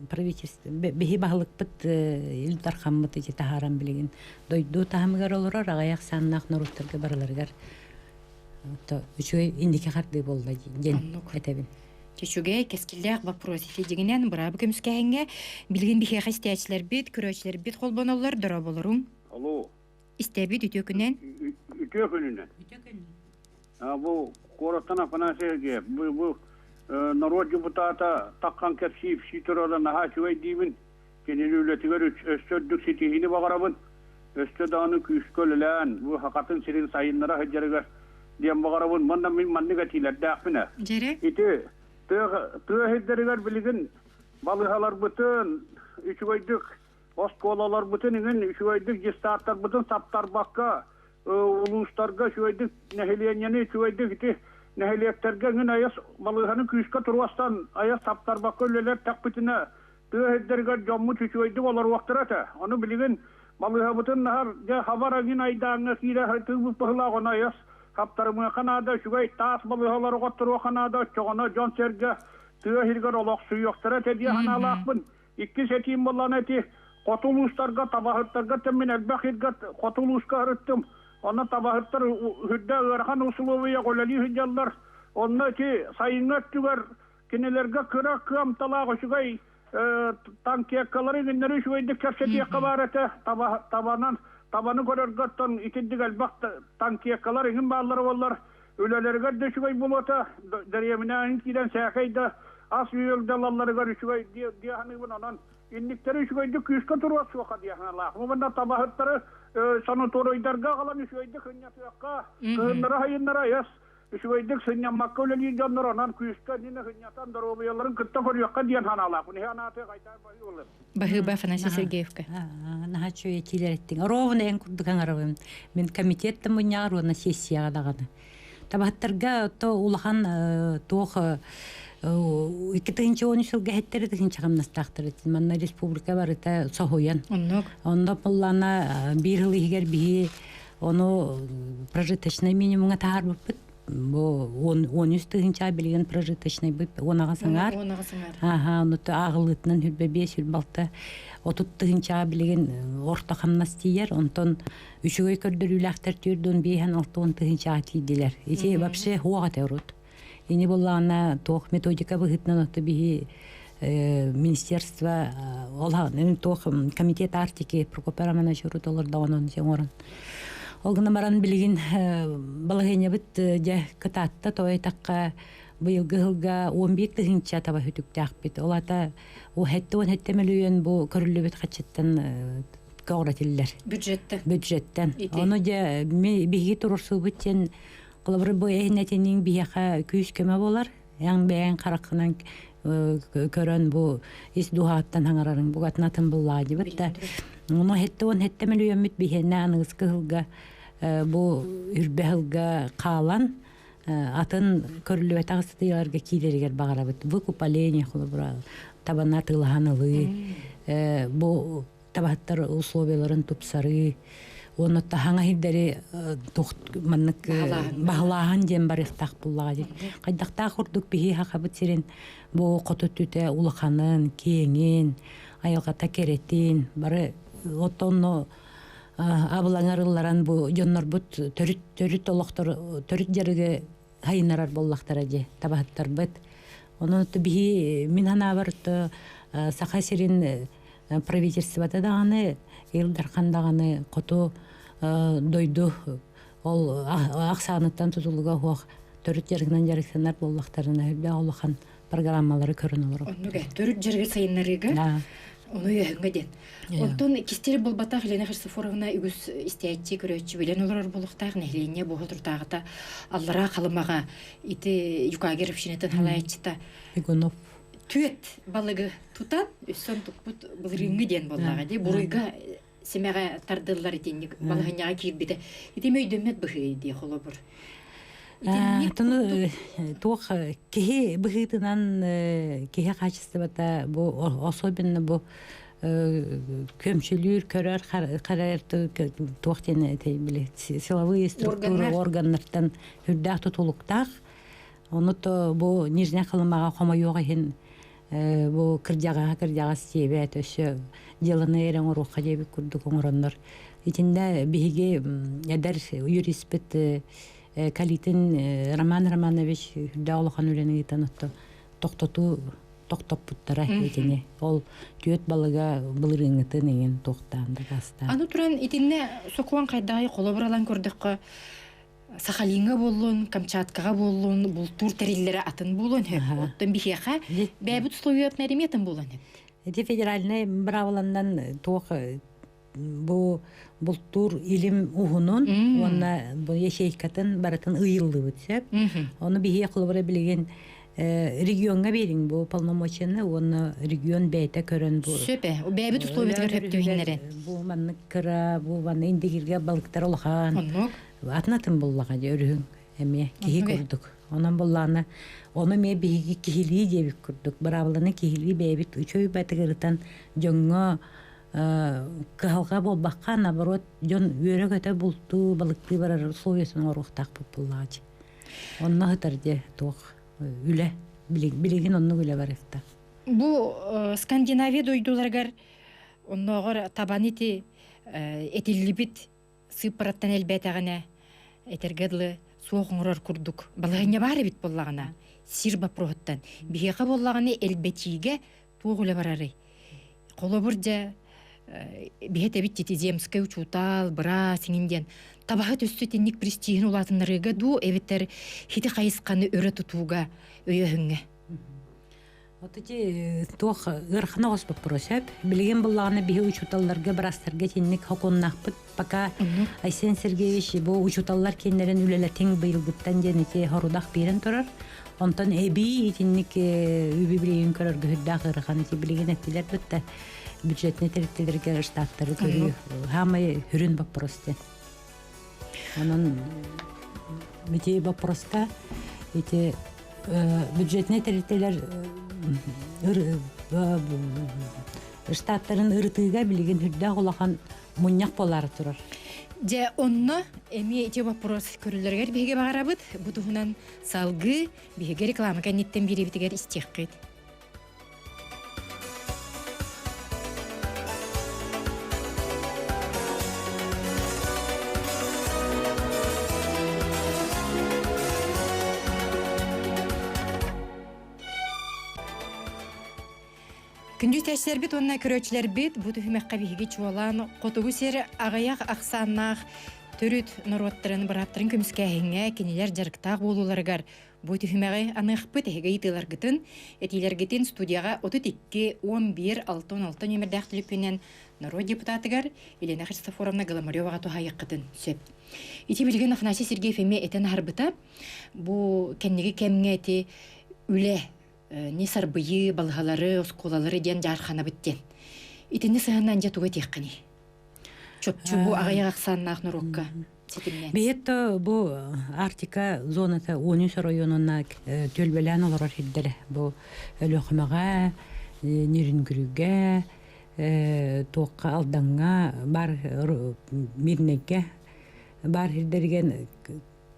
правительство биһи баһылыкпыт Ил Дархаммыт ити таһааран билигин дойду таһымыгар олорор аҕыйах сааннаах норуоттарга барыларыгар үчүгэй инники хардыы буолла диэн этэбин. Үчүгэй, кэскиллээх вопрос дьиҥинэн быраабы көмүскээһиҥҥэ билигин биһиэхэ истээччилэрбит, көрөөччүлэрбит холбоноллор, дорооболоруҥ. Алло. Истэбит үтүө күнэн. Үтүө күнүнэн. Үтүө күнүнэн. Бу куораттан Афанасий Сергеев, бу, бу норуот депутата таххан кэпсии ипсии турара наһаа үчүгэй диибин. Кинини үлэтигэр өссө үрдүк ситиһиини баҕарабын. Өссө даҕаны күүскэ үлэлээн, бу Сахатын сирин сайыннара сылдьарыгар диэн баҕарабын. Манна мин маннык этиилэрдээхпин ээ. Дьэрэ. Ити тыа, тыа сирдэригэр билигин балыыһаларбытын үчүгэйдик оскуолаларбытын иҥин үчүгэйдик дьыссааттарбытын саптарбакка улуустарга үчүгэйдик нэһилиэнньэни үчүгэйдик ити нэһилиэктэргэ иҥин айас балыыһаны күүскэ туруорсан айас саптарбакка үлэлэр тэхпитинэ тыа сирдэригэр дьоммут үчүгэйдик олоруохтара этэ. Ону билигин балыыһабытын наһар дьэ хабар эҥин айдааҥҥа киирэ сылдьыбыт быһыылаах ону айас хаптарымыахха наада үчүгэй таас балыыһалары оҕотторуохха наада оччоҕуна дьон-сэргэ тыа сиригэр олохсуйуохтара этэ диэн санаалаахпын. Иккис этиим буоллаҕына ити хоту улуустарга табаһыттарга мин элбэх сиргэ хоту улууска сырыттым. Онно табаһыттар үрдэ ыарахан усулуобуйаҕа үлэлии сылдьаллар. Онно ити сайыҥҥы өттүгэр кинилэргэ кыра кыамталаах үчүгэй танкеккалары иҥиннэри үчүгэйдик кэпсэтиэххэ баар этэ. Таба, табанан табаны көрөргө оттон итинник элбэх танкеккалар иҥин бааллара буоллар үлэлэригэр да үчүгэй буолуота дэриэбинэ киирэн сээкэй да ас үөл да ылалларыгар үчүгэй дии саныыбын онон инниктэри үчүгэйдик күүскэ туруорсуохха дии санаалаах. Уонна табаһыттары санаторийдарга аҕалан үчүгэйдик сынньатыахха, кыһыннары-сайыннары айас үчүгэйдик сынньаммакка үлэлиир дьоннор онон күүскэ иннинэ сынньатан доруобуйаларын кытта көрүөххэ диэн санаалаах. Иһи анааты кайдаар баһыы болар. Баһыыба Афанасий Сергеевка. Наһаа үчүгэй этиилэр эттиҥ. Ровно эн курдук аҥарабын. Мин комитет да мунньаҕар уонна сессияҕа даҕаны. Табаһыттарга то улахан туох 2013 сылга эһэттэри тыһыынча хамнастаахтар этин. Манна республика барыта соһуйан. Оннук. Онно пуллана биир сыл иһигэр биһи Ону прожиточнай минимумҥа таһаарбыппыт. Бу 13 тыһыынча билигин прожиточнай быт 10 саҥар. 10 саҥар. Аха, ону ааҕылыытынан хүрбэ 5 хүрбалта 30 тыһыынчаҕа билигин орто хамнас тиийэр. Онтон үчүгэй көрдөрүүлээхтэр түөрдүн биэһэн 60 тыһыынчаҕа тиийдилэр. Ити вообще хуох этэ урут. Ини буллаҕына туох методика быһыытынан оту биһи министерство ол туох комитет Арктики Прокопий Романович урут олордоҕунан оҥорон ол гынан баран билигин балаһыанньабыт дьэ кытаатта тоойутахха быйылгы сылга 11 тыһыынча таба сүтүктээхпит ол ата 77 мөлүйүөн бу көрүллүбүт хаччыттан көҕүрэтиллэр бюджеттен бюджеттен ону дьэ биһиги туруорсуубут диэн Холобура, бу эһинэтиниҥ биһиэхэ күүс-көмө буолар. Эн бэйэҥ хараххынан көрөн бу ис дууһааттан хаҥарарыҥ бугатын атын буллаа дибит да. Ону 77 мөлүйүөммүт биһиэнэ аныгыскы сылга бу үрбэ сылга хаалан атын көрүллүбэтэх ыстатыйаларга киирэригэр баҕарабыт. Выкупаление холобура табана атыылаһан ылыы бу табаһыттар условияларын тупсарыы уонна таһаҥа сирдэри маннык баһылааһын диэн барыахтаах буллаҕа дии. Хайдахтаах курдук биһи хахабыт сирин бу хоту түтэ улаханын, киэҥин, айылҕата кэрэтин бары оттонно абылаҥар ылларан бу дьоннорбут төрүт төрүт олохтор төрүт дьарыгы хайыннарар буоллахтара дии табаһыттарбыт. Онон биһи мин санаабар Саха сирин правительствота даҕаны, Ил Дархан даҕаны хоту дойду ол ахсааныттан тутулуга суох төрүт дьарыгынан дьарыктанар буоллахтарына элбэх улахан программалары көрөн олорор. Оннук төрүт дьарыгы сайыннарыыга ону өйөһүҥҥэ диэн. Онтон кистели буолбатах Елена Христофоровна үгүс истээччи, көрөөччү билэн олорор буолуохтаах нэһилиэнньэ буоһа туртааҕыта Аллараа Халымаҕа ити Юкагир общинатын халаяччыта Бегунов. Түөт балыгы тутан, өссө туппут былырыыҥҥы диэн буоллаҕа дии. Буруйга симэҕэ тардыллар итинник балаһынньаҕа киирбитэ. Ити өйдөммөт быһыы дии холобур. Тону туох киһи быһыытынан киһи хаачыстыбата бу особенно бу көмсүлүүр көрөр харайар туох диэн били силовые структуры органнартан үрдээх тутулуктаах ону то бу Нижняя Халымаҕа хомойуох иһин бу кырдьаҕаһа кырдьаҕас диэбэт өссө дьыаланы эрэ оҥоруохха диэбит курдук оҥороннор итиннэ биһиги эдэр юриспит Калитин Роман Романович үрдээх улахан үлэни ыытан отто тохтотуу тохтоппуттара итини ол түөт балыга былырыыҥҥытын иҥин туохтаан дакаастаан Аны туран итиннэ сокуон хайдаҕый холобур ылан көрдөххө Сахалиҥҥа буоллун, Камчаткаҕа буоллун, бултуур тэриллэрэ атын буолуон сөп. Оттон биһиэхэ бэйэбит условиятын эримиэ атын буолуон сөп. Ити федеральнай быраабыланнан туох бу бултуур илим уһунун уонна бу ячейкатын барытын ыйыллыбыт сөп. Ону биһиэ холобура билигин региоҥҥа биэриҥ бу полномочияны уонна регион бэйэтэ көрөн бу Сөп ээ. Бэйэбит условиятыгар сөп түһүннэрэн. Бу маннык кыра, бу манна Индигиргэ балыктар улахан. Оннук. Атын атын буллаҕа дьэ өрүһүҥ эмиэ киһи курдук. Онон буллаҕына ону эмиэ биһиги киһилии диэбит курдук быраабыланы киһилии бэйэбит үчүгэй батыгырытан дьоҥҥо кыһалҕа буолбакка наоборот дьон үөрэ-көтө бултуу балыктыы барар условиятын оҥоруохтаахпыт буоллаҕа дии. Онно сытар дьэ туох үлэ билигин оннук үлэ барыахтаах. Бу Скандинавия дойдуларыгар оннооҕор табаны ити этиллибит сыыппараттан элбээтэҕинэ этэргэ дылы суох оҥорор курдук балаһыанньа баар эбит буоллаҕына сир боппуруоһуттан биһиэхэ буоллаҕына элбэтиигэ туох үлэ барарый холобур дьэ биһи этэбит ити земскэй учуутал быраас иҥин диэн табаһыт өссө итинник престижин улаатыннарыыга дуу эбэтэр хити хайысханы өрө тутууга өйөһүҥҥэ Вот эти туох ыарахан оҕус боппуруос сөп. Билигин буллаҕына биһи учууталларга, быраастарга итинник хокуоннаахпыт. Пока Айсен Сергеевич бу учууталлар кинилэрин үлэлэтиҥ быйылгыттан диэн ити хорудах биэрэн турар. Онтон эбии итинник үбү билигин көрөргө сүрдээх ыарахан ити билигин эттилэр бытта бюджетный тэрилтэлэргэ штаттары көрүү хаамай хүрүн боппуруос диэн. Онон ити боппуруоска ити бюджетнай тэрилтэлэр штаттарын ырытыыга билигин үрдээх улахан мунньах буолаары турар. Дьэ, онно эмиэ ити вопрос көрүллэригэр биһиги баҕарабыт. Бу туһунан салгыы биһиги реклама кэнниттэн биэриибитигэр истиэххит. Күндү истээччилэрбит уонна көрөөччүлэрбит бу түһүмэххэ биһиги чуолаан хотугу сир аҕыйах ахсааннаах төрүт норуоттарын бырааптарын көмүскээһиҥҥэ кинилэр дьарыктаах буолууларыгар Бу түһүмэҕи аныахпыт эһиги ыйытыыларгытын, этиилэргитин студияҕа 32 11 66 нүөмэрдээх түлүппүнэн норуот депутатыгар Елена Христофоровна Голомареваҕа туһаайыаххытын сөп. Ити билигин Афанасий Сергеев эмиэ этэн аһарбыта. Бу кэнниги кэмҥэ ити үлэ не сарбыйыы, балыһалары, оскуолалары диэн дьаарханабыт диэн. Итини сыһанан дьэ тугу этиэххиний? Чопчу бу аҕыйах ахсааннаах норуокка Биһиэт бу Арктика зоната 13 оройуонуна түөлбэлээн олорор сирдэрэ. Бу Өлүөхүмэҕэ, Нерюнгрүгэ, туохха Алдаҥҥа бар Мирнэйгэ баар сирдэригэр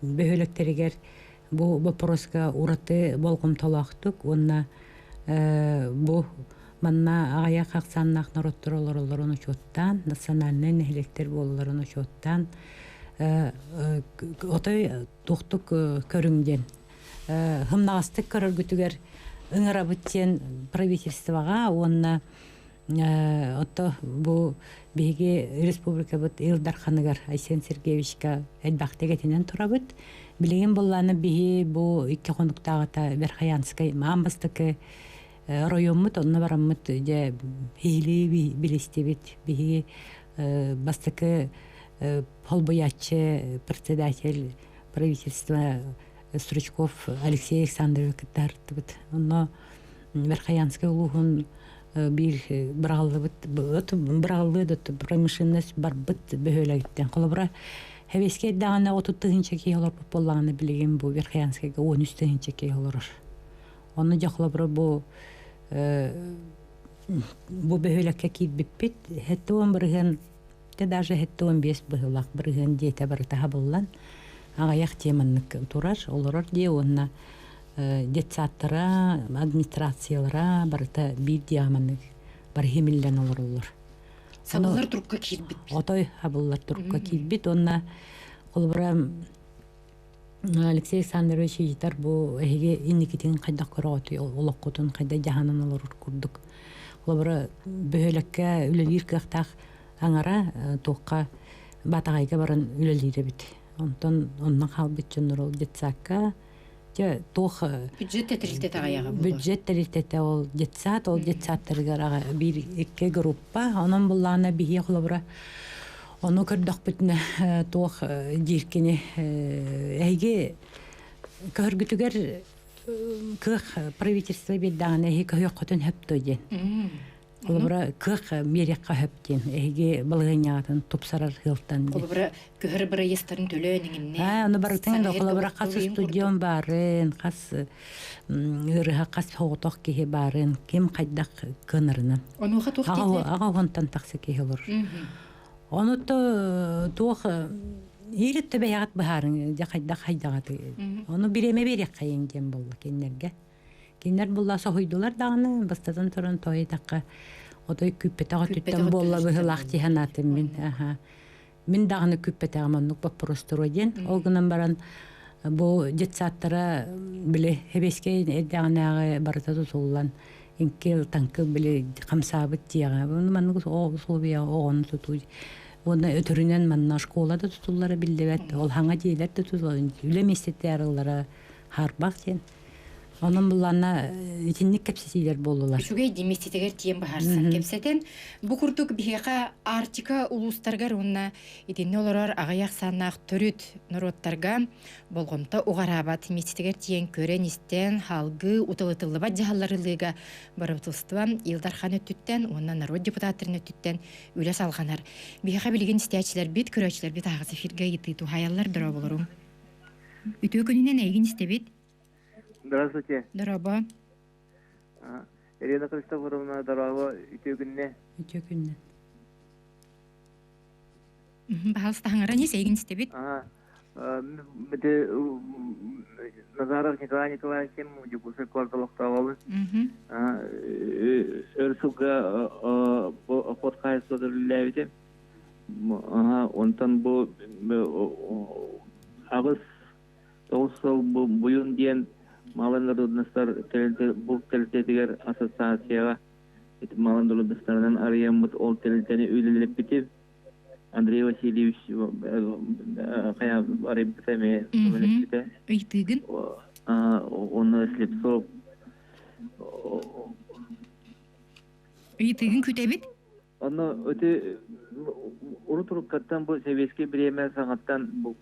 бөһүөлэктэригэр бу боппуруоска ураты болҕомтолоохтук уонна бу манна аҕыйах ахсааннаах норуоттар олороллорун учуоттаан, национальнай нэһилиэктэр буолалларын учуоттаан отой туохтук көрүҥ диэн хымнаҕастык көрөргүтүгэр ыҥырабыт диэн правительствоҕа уонна Отто бу биһиги республикабыт Ил Дарханыгар Айсен Сергеевичка элбэхтик этинэн турабыт. Билигин буллааны биһи бу икки хонуктааҕыта Верхоянскай маан бастакы оройуоммут онно бараммыт дьэ иһилии билистибит. Биһиги бастакы холбуйааччы председатель правительства Стручков Алексей Александрович кытта артыбыт. Онно Верхоянскай улууһун биир быраҕыллыбыт быраҕыллыы да промышленность барбыт бөһүөлэгиттэн. Холобура, Хэбиэскэй даҕаны 30 тыһыынча киһи олорбут буоллаҕына, билигин бу Верхоянскайга 13 тыһыынча киһи олорор. Онно дьэ холобура бу бу бөһүөлэккэ киирбиппит 70% те даже 75 быһыылаах бырыһыан диэтэ барыта хабыллан аҕыйах теманнык турар олорор дии уонна детсадтара администрациялара барыта биир диаманнык бары химиллэн олороллор. Сабыллар турукка киирбит. Отой хабыллар турукка киирбит уонна холобура Алексей Александрович ыйытар бу эһиги инникитин хайдах көрөҕүтүй олоххутун хайдах дьаһанан олорор курдук. Холобура бөһүөлэккэ үлэлиир кыахтаах аҥара туохха Баатаҕайга баран үлэлиир эбит. Онтон онно хаалбыт дьоннор ол детсадка дьэ туох бюджет тэрилтэтэ аҕыйаҕа бюджет тэрилтэтэ ол детсад ол детсадтарыгар биир икки группа онон буллаана биһиэ холобура ону көрдөхпүтүнэ туох диир кини эһиги көһөргүтүгэр кыах правительство биэрдэҕинэ эһиги көһүөххүтүн сөп дуо диэн Холобура, кыах биэриэххэ сөп диэн эһиги балаһыанньаҕытын тупсарар сыалтан. Холобура, көһөр бырайыастарын төлөөн иҥиннэ. Аа, ону барытын да холобура хас студион баарын, хас ыарыһа хас соҕотох киһи баарын, ким хайдах кыанарынан. Онуоха туох диэтилэр? Аҕа уонтан тахса киһи олорор. Ону то туох иирит төбөйэҕит быһаарыҥ, дьэ хайдах хайдаҕаты. Ону бириэмэ биэриэххэйиҥ диэн буолла кинилэргэ. Кинилэр булла соһуйдулар даҕаны, бастатан туран тоһуйдахха отой күүппэтэх өттүттэн буолла быһыылаах дии санаатым мин. Аха. Мин даҕаны күүппэтэҕим оннук боппуруостуруо диэн. Ол гынан баран бу детсадтара били сэбиэскэй эрдэҕинээҕи барыта тутуллан иҥкил таҥкыл били хамсаабыт дьиэҕэ маннык условияҕа оҕону тутуу уонна өтөрүнэн манна школа да тутуллара биллибэт ол хаҥа дьиэлэр да тутуллар үлэ миэстэтэ арыллара хаарбах диэн Онон булланна итинник кэпсэтиилэр буоллулар. Үчүгэй димиэститигэр тиийэн быһаарсан кэпсэтэн, бу курдук биһиэхэ Арктика улуустарыгар уонна итиннэ олорор аҕыйах ахсааннаах төрүт норуоттарга болҕомто уҕараабат миэстэтигэр тиийэн көрөн-истэн, салгыы уталытыллыбат дьаһаллары ылыыга бырабыыталыстыба Ил Дархан өттүттэн уонна норуот депутаттарын өттүттэн үлэ салҕанар. Биһиэхэ билигин истээччилэрбит, көрөөччүлэрбит аһаҕас эфиргэ ыйытыы туһаайаллар. Дорооболоруҥ. Үтүө күнүнэн эйигин истэбит. Здравствуйте. Дорообо. Елена Христофоровна, дорообо, үтүө күннэ. Үтүө күннэ. Пожалуйста, хаҥаран эйигин истэбит. Бити Назаров Николай Николаевич Дьокуускай куорат олохтооҕобун. Өр сылга охот хаһайыстыбата үлэлээбитим. Онтон бу аҕыс тоҕус сыл бу Буйун диэн малай народностар булт тэрилтэтигэр ассоциацияҕа малай народностарынан арыйаммыт ол тэрилтэни үлэлэппитим. Андрей Васильевич хайа арыйбыта эмиэ көмөлөспүтэ. Ыйытыыгын? Уонна Слепцов Ыйытыыгын күтэбит. Онно ити урут уруккаттан бу сэбиэскэй бириэмэ саҥаттан бу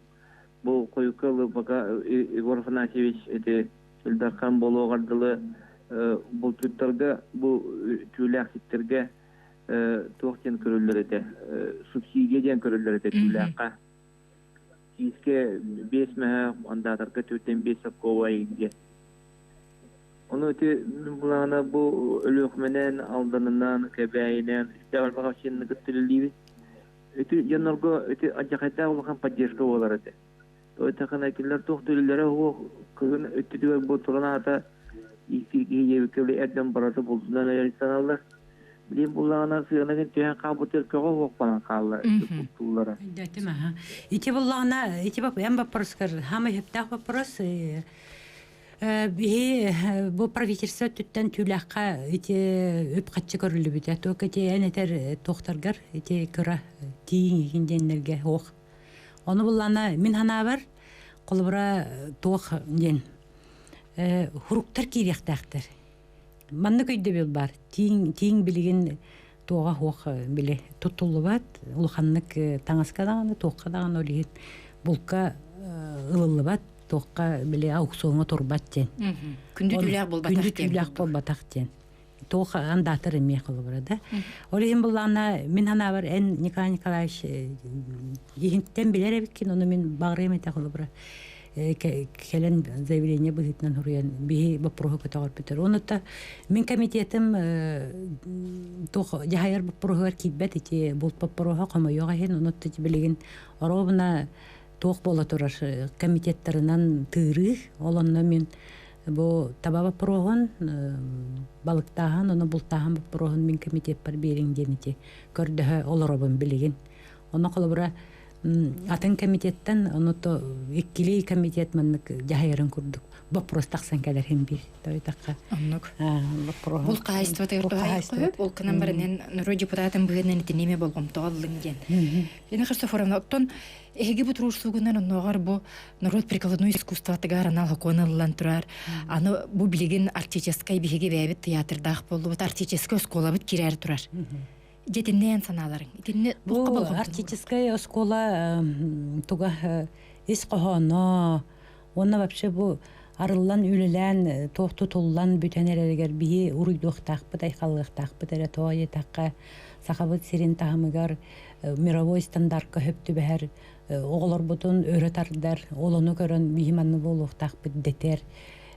бу хойукка пока Егор Афанасьевич ити Ил Дархан буолуоҕар дылы булчуттарга бу түүлээхситтэргэ туох диэн көрүллэр этэ субсидия диэн көрүллэр этэ түүлээххэ киискэ биэс мөһөөх андаатарга түүртэн биэс сокковай диэн Ону ити былаана бу Өлүөхүмэнэн, Алданынан, Кэбээйинэн истээх элбэх общинаны кытта үлэлиибит. Ити дьоннорго ити алдьархайдаах улахан поддержка буолар этэ. То это кинилэр туох да үлэлэрэ суох кыһын өттүтүгэр бу туран аата ииктиир киһи диэбиккэ били эр дьон барыта булдунан эрэлсаналлар. Билигин буллаҕына сыана түһэн хаалбытыгар көҕө суох баран хаалла бултууллара. Өйдөөтүм аха. Ити буллаҕына ити эн боппуруоскар хаамай сөптөөх боппуруос Биһи бу правительство өттүттэн түүлээххэ ити үп-харчы көрүллүбүтэ. Туох ити эн этэр туохтаргар ити кыра тииҥ игин диэннэргэ суох. Ону буллаана мин санаабар холобура туох диэн хуруктар киириэхтээхтэр. Маннык өйдөбүл баар. Тииҥ тииҥ билигин туоҕа суох били туттуллубат улаханнык таҥаска даҕаны туохха даҕаны ол иһин булка ылыллыбат. туохха били аукционҥа турбат диэн. Күндү түүлээх буолбатах Күндү түүлээх буолбатах диэн. Туох андаатар эмиэ холобура да. Ол иһин буллаҕына мин санаабар эн Николай Николаевич иһинтэн билэр эбиккин, ону мин баҕарыам этэ холобура кэлэн заявление быһыытынан суруйан биһи боппуруоһу көтөҕөрбүтэр. Онута мин комитетым туох дьаһайар боппуруоһугар киирбэт ити булт боппуруоһа хомойуох иһин онута билигин оруобуна туох буола турар комитеттарынан тыырыы ол онно мин бу таба боппуруоһун балыктааһын ону бултааһын боппуруоһун мин комитеппар биэриҥ диэн ити көрдөһө олоробун билигин. Ону холобура атын комитеттан ону то иккилии комитет маннык дьаһайарын курдук вопрос тахсан кэлэр хин биир тойтахха оннук бул хаһайствотыгар туһайып ол кынан баранен норуот депутатын быһыынан итиниме болҕомтоҕо ыллыҥ диэн Лена Христофоровна оттон эһиги бу туруорсуугунан оннооҕор бу норуот прикладной искусствотыгар анал сокуон ыллан турар аны бу билигин артическай биһиги бэйэбит театрдаах буоллубут артическай оскуолабыт кирээр турар Дьэтиннээн санааларыҥ. Итиннэ Бу арктическай оскуола туга ис хоһооно уонна вообще бу арыллан үлэлээн туох тутуллан бүтэн эрэригэр биһи уруйдуохтаахпыт айхаллыахтаахпыт эрэ тоҕо диэтэххэ сахабыт сирин таһымыгар мировой стандартка сөп түбэһэр оҕолорбутун өрө тардар ол ону көрөн биһи манны буолуохтаахпыт дэтэр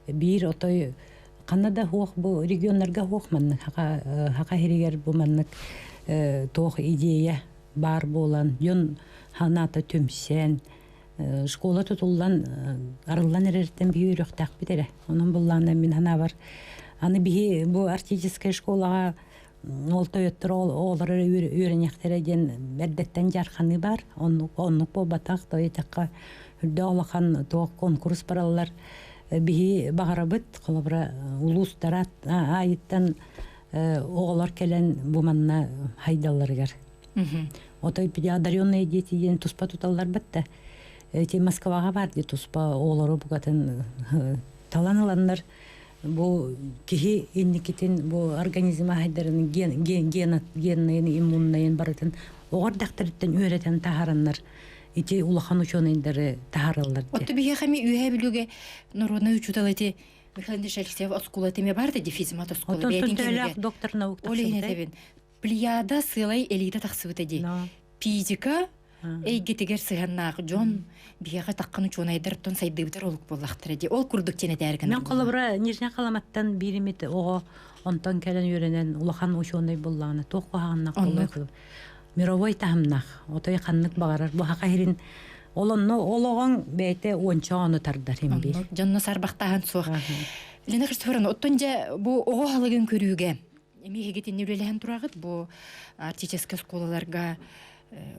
биир отой Ханна да суох бу регионнарга суох маннык хака хака иһигэр бу маннык туох идея баар буолан дьон ханаата түмсэн школа тутуллан арыллан эрэртэн биһи үөрүөхтээхпит эрэ. Онон буллаана мин ханаабар аны биһи бу артическай школаҕа ол тойоттор оҕолор эрэ үөрэниэхтэрэ диэн эрдэттэн дьаарханыы баар. Оннук оннук буолбатах. Тоҕо үрдээх улахан туох конкурс бараллар. Биһи баҕарабыт, холобура, улуустара аайыттан оҕолор кэлэн бу манна хайдалларыгар. Отой одаренные дети диэн туспа туталларбыт да эти Москваҕа бар дии туспа оҕолору букатын талан ыланнар бу киһи инникитин бу организма хайдарын ген ген геннайын иммуннайын барытын оҕор дактарыттан үөрэтэн таһараннар ити улахан учуонайдары таһаараллар Отту биһиэхэ эми үөһэ бүлүүгэ народнай учуутал ити Михаил Ильич Алексеев оскуола тиме бар да дефизмат оскуола бэйэтин кэмигэр доктор наук Ол иһин этэбин Плеяда сыалай элита тахсыбыта дии. Физика эйгэтигэр сыһыаннаах дьон биһиэхэ таххан учуонайдартан сайдыыбытар олук буоллахтара дии. Ол курдук диэн этээр Мен холобура Нижний Халаматтан бииримит оҕо онтон кэлэн үөрэнэн улахан учуонай буллаҕына туох куһаҕаннах буолуой мировой таһымнаах отой ханнык баҕарар бу хаха иһирин ол онно ол оҕоҥ бэйэтэ уонча ону тардар хин биир дьонно сарбахтааһын суох Лена Христофоровна оттон дьэ бу оҕо аһылыгын көрүүгэ Эми эһигитинни үлэлэһэн тураҕыт бу арктическай оскуолаларга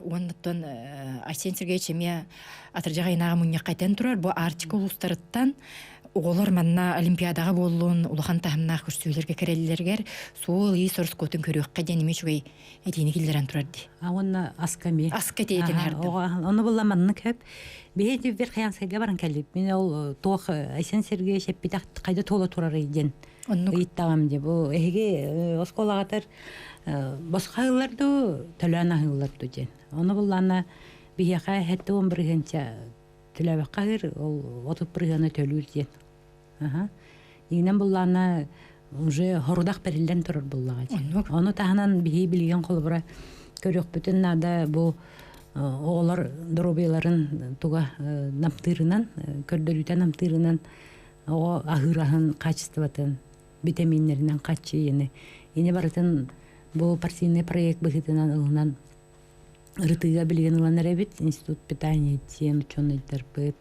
уоннаттан Арсен Сергеевич эмиэ атырдьах ыйынааҕы мунньахха этэн турар бу Арктика улуустарыттан оҕолор манна Олимпиадаҕа буоллун улахан таһымнаах көрсүүлэргэ кэрэллэригэр суол-иис ороскуотун көрүөххэ диэн эмиэ үчүгэй этиини киллэрэн турар дии. А уонна аска эмиэ. Аска этиэтин аһардым. Ону булла маннык хөп. Биһи Верхоянскайга баран кэллибит. Мин ол туох Айсен Сергеевич эппитэх хайда туола турарый диэн Ыйыттаҕым дии бу эһиги оскуолаҕытар босхо аһыыллар дуу, төлөөн аһыыллар дуу диэн. Ону буллаана биһиэхэ 70 бырыһыанча төлөөбөххө аһыыр, ол 30 бырыһыаны төлүүр диэн. Аха. Иинэн буллаана уже хорудах бэриллэн турар буллаҕа дии. Ону таһынан биһи билигин холобура көрүөхпүтүн наада бу оҕолор доруобуйаларын туга намтыырынан, көрдөрүүтэ намтыырынан оҕо аһыыр аһын хаачыстыбатын битэмииннэринэн хааччыйыыны ини барытын бу партийнай проект быһыытынан ылынан ырытыыга билигин ылан эрэбит институт питания тем ученыйдарбыт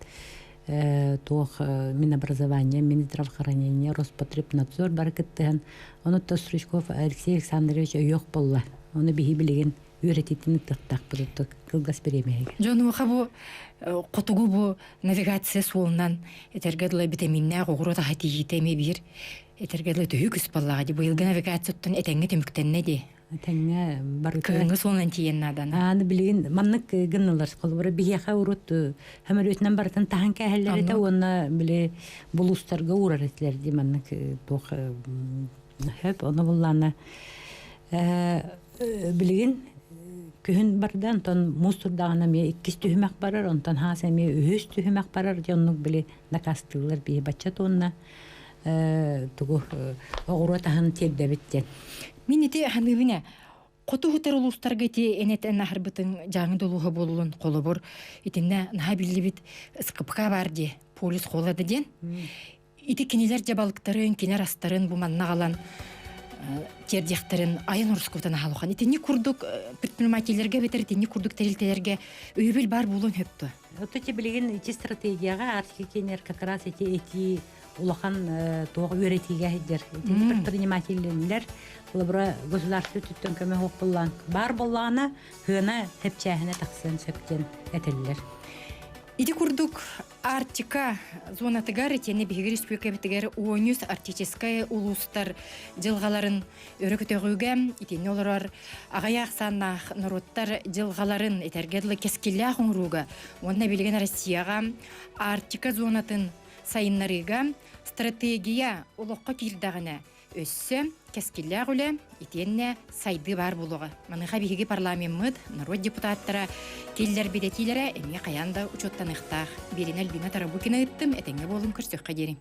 туох Минобразование, Минздравоохранение, Роспотребнадзор бары кыттыһан ону Стручков Алексей Александрович өйөх болла ону биһи билигин үөрэтиитин ыттыахтаахпыт кылгас бириэмэһигэр. Дьонуоха бу хотугу бу навигация суолунан этэргэ дылы битэмииннээх оҕуруот аһа тиийиитэ эмиэ биир этэргэ дылы төһүү күс буоллаҕа дии быйылгы навигацияттан этэҥҥэ түмүктэннэ дии. Этэҥҥэ барыта. Кыһыҥҥы суолунан тиийэн нааданы. Аны билигин маннык гыннылар. Холобура биһиэхэ урут сөмөлүөтүнэн барытын таһан кээһэллэр этэ уонна били булуустарга уурар этилэр дии маннык туох хөп ону буллаана билигин. Күһүн барда, онтон муус турдаҕына эмиэ иккис түһүмэх барар, онтон хаас эмиэ үһүс түһүмэх барар дьэ оннук били накаастыыллар биһи бачча туонна тугу оҕуруот аһын тиэрдэбит диэн. Мин ити ханыыбын ээ хоту сытар улуустарга ити эн этэн аһарбытыҥ дьааҥы долууһа буоллун холобур итиннэ наһаа биллибит СКПК баар дии полюс холода диэн Ити кинилэр дьабалыктарын, кинилэр астарын бу манна аҕалан тиэрдиэхтэрин айан орускутан аһалухан. Итинник курдук предпринимателлэргэ эбэтэр итинник курдук тэрилтэлэргэ өйөбүл баар буолуон сөп дуо? Ото билигин ити стратегияҕа архикенер как раз эти эти улахан туох үөрэтиигэ сылдьар. Итини предпринимателлэр холобура государство өттүттэн көмө суох буоллаан баар буоллаҕына сыана тэпчээһинэ тахсыан сөп диэн этэллэр. Ити курдук Арктика зонатыгар итиэннэ биһиги республикабытыгар онүс арктическай улуустар дьылҕаларын өрө көтөҕүүгэ итиэннэ олорор аҕыйах ахсааннаах норуоттар дьылҕаларын этэргэ дылы кэскиллээх оҥорууга уонна билигин Россияҕа Арктика зонатын сайыннарыыга стратегия олоххо киирдэҕинэ Өссө кэскиллээх үлэ итиэннэ сайдыы баар буолуоҕа. Маныаха биһиги парламеммыт, норуот депутаттара киллэрбит этиилэрэ эмиэ хайаан да учуоттаныахтаах. Биэринэ Альбина Тарабукина ыыттым, этэҥҥэ буолун көрсүөххэ диэри.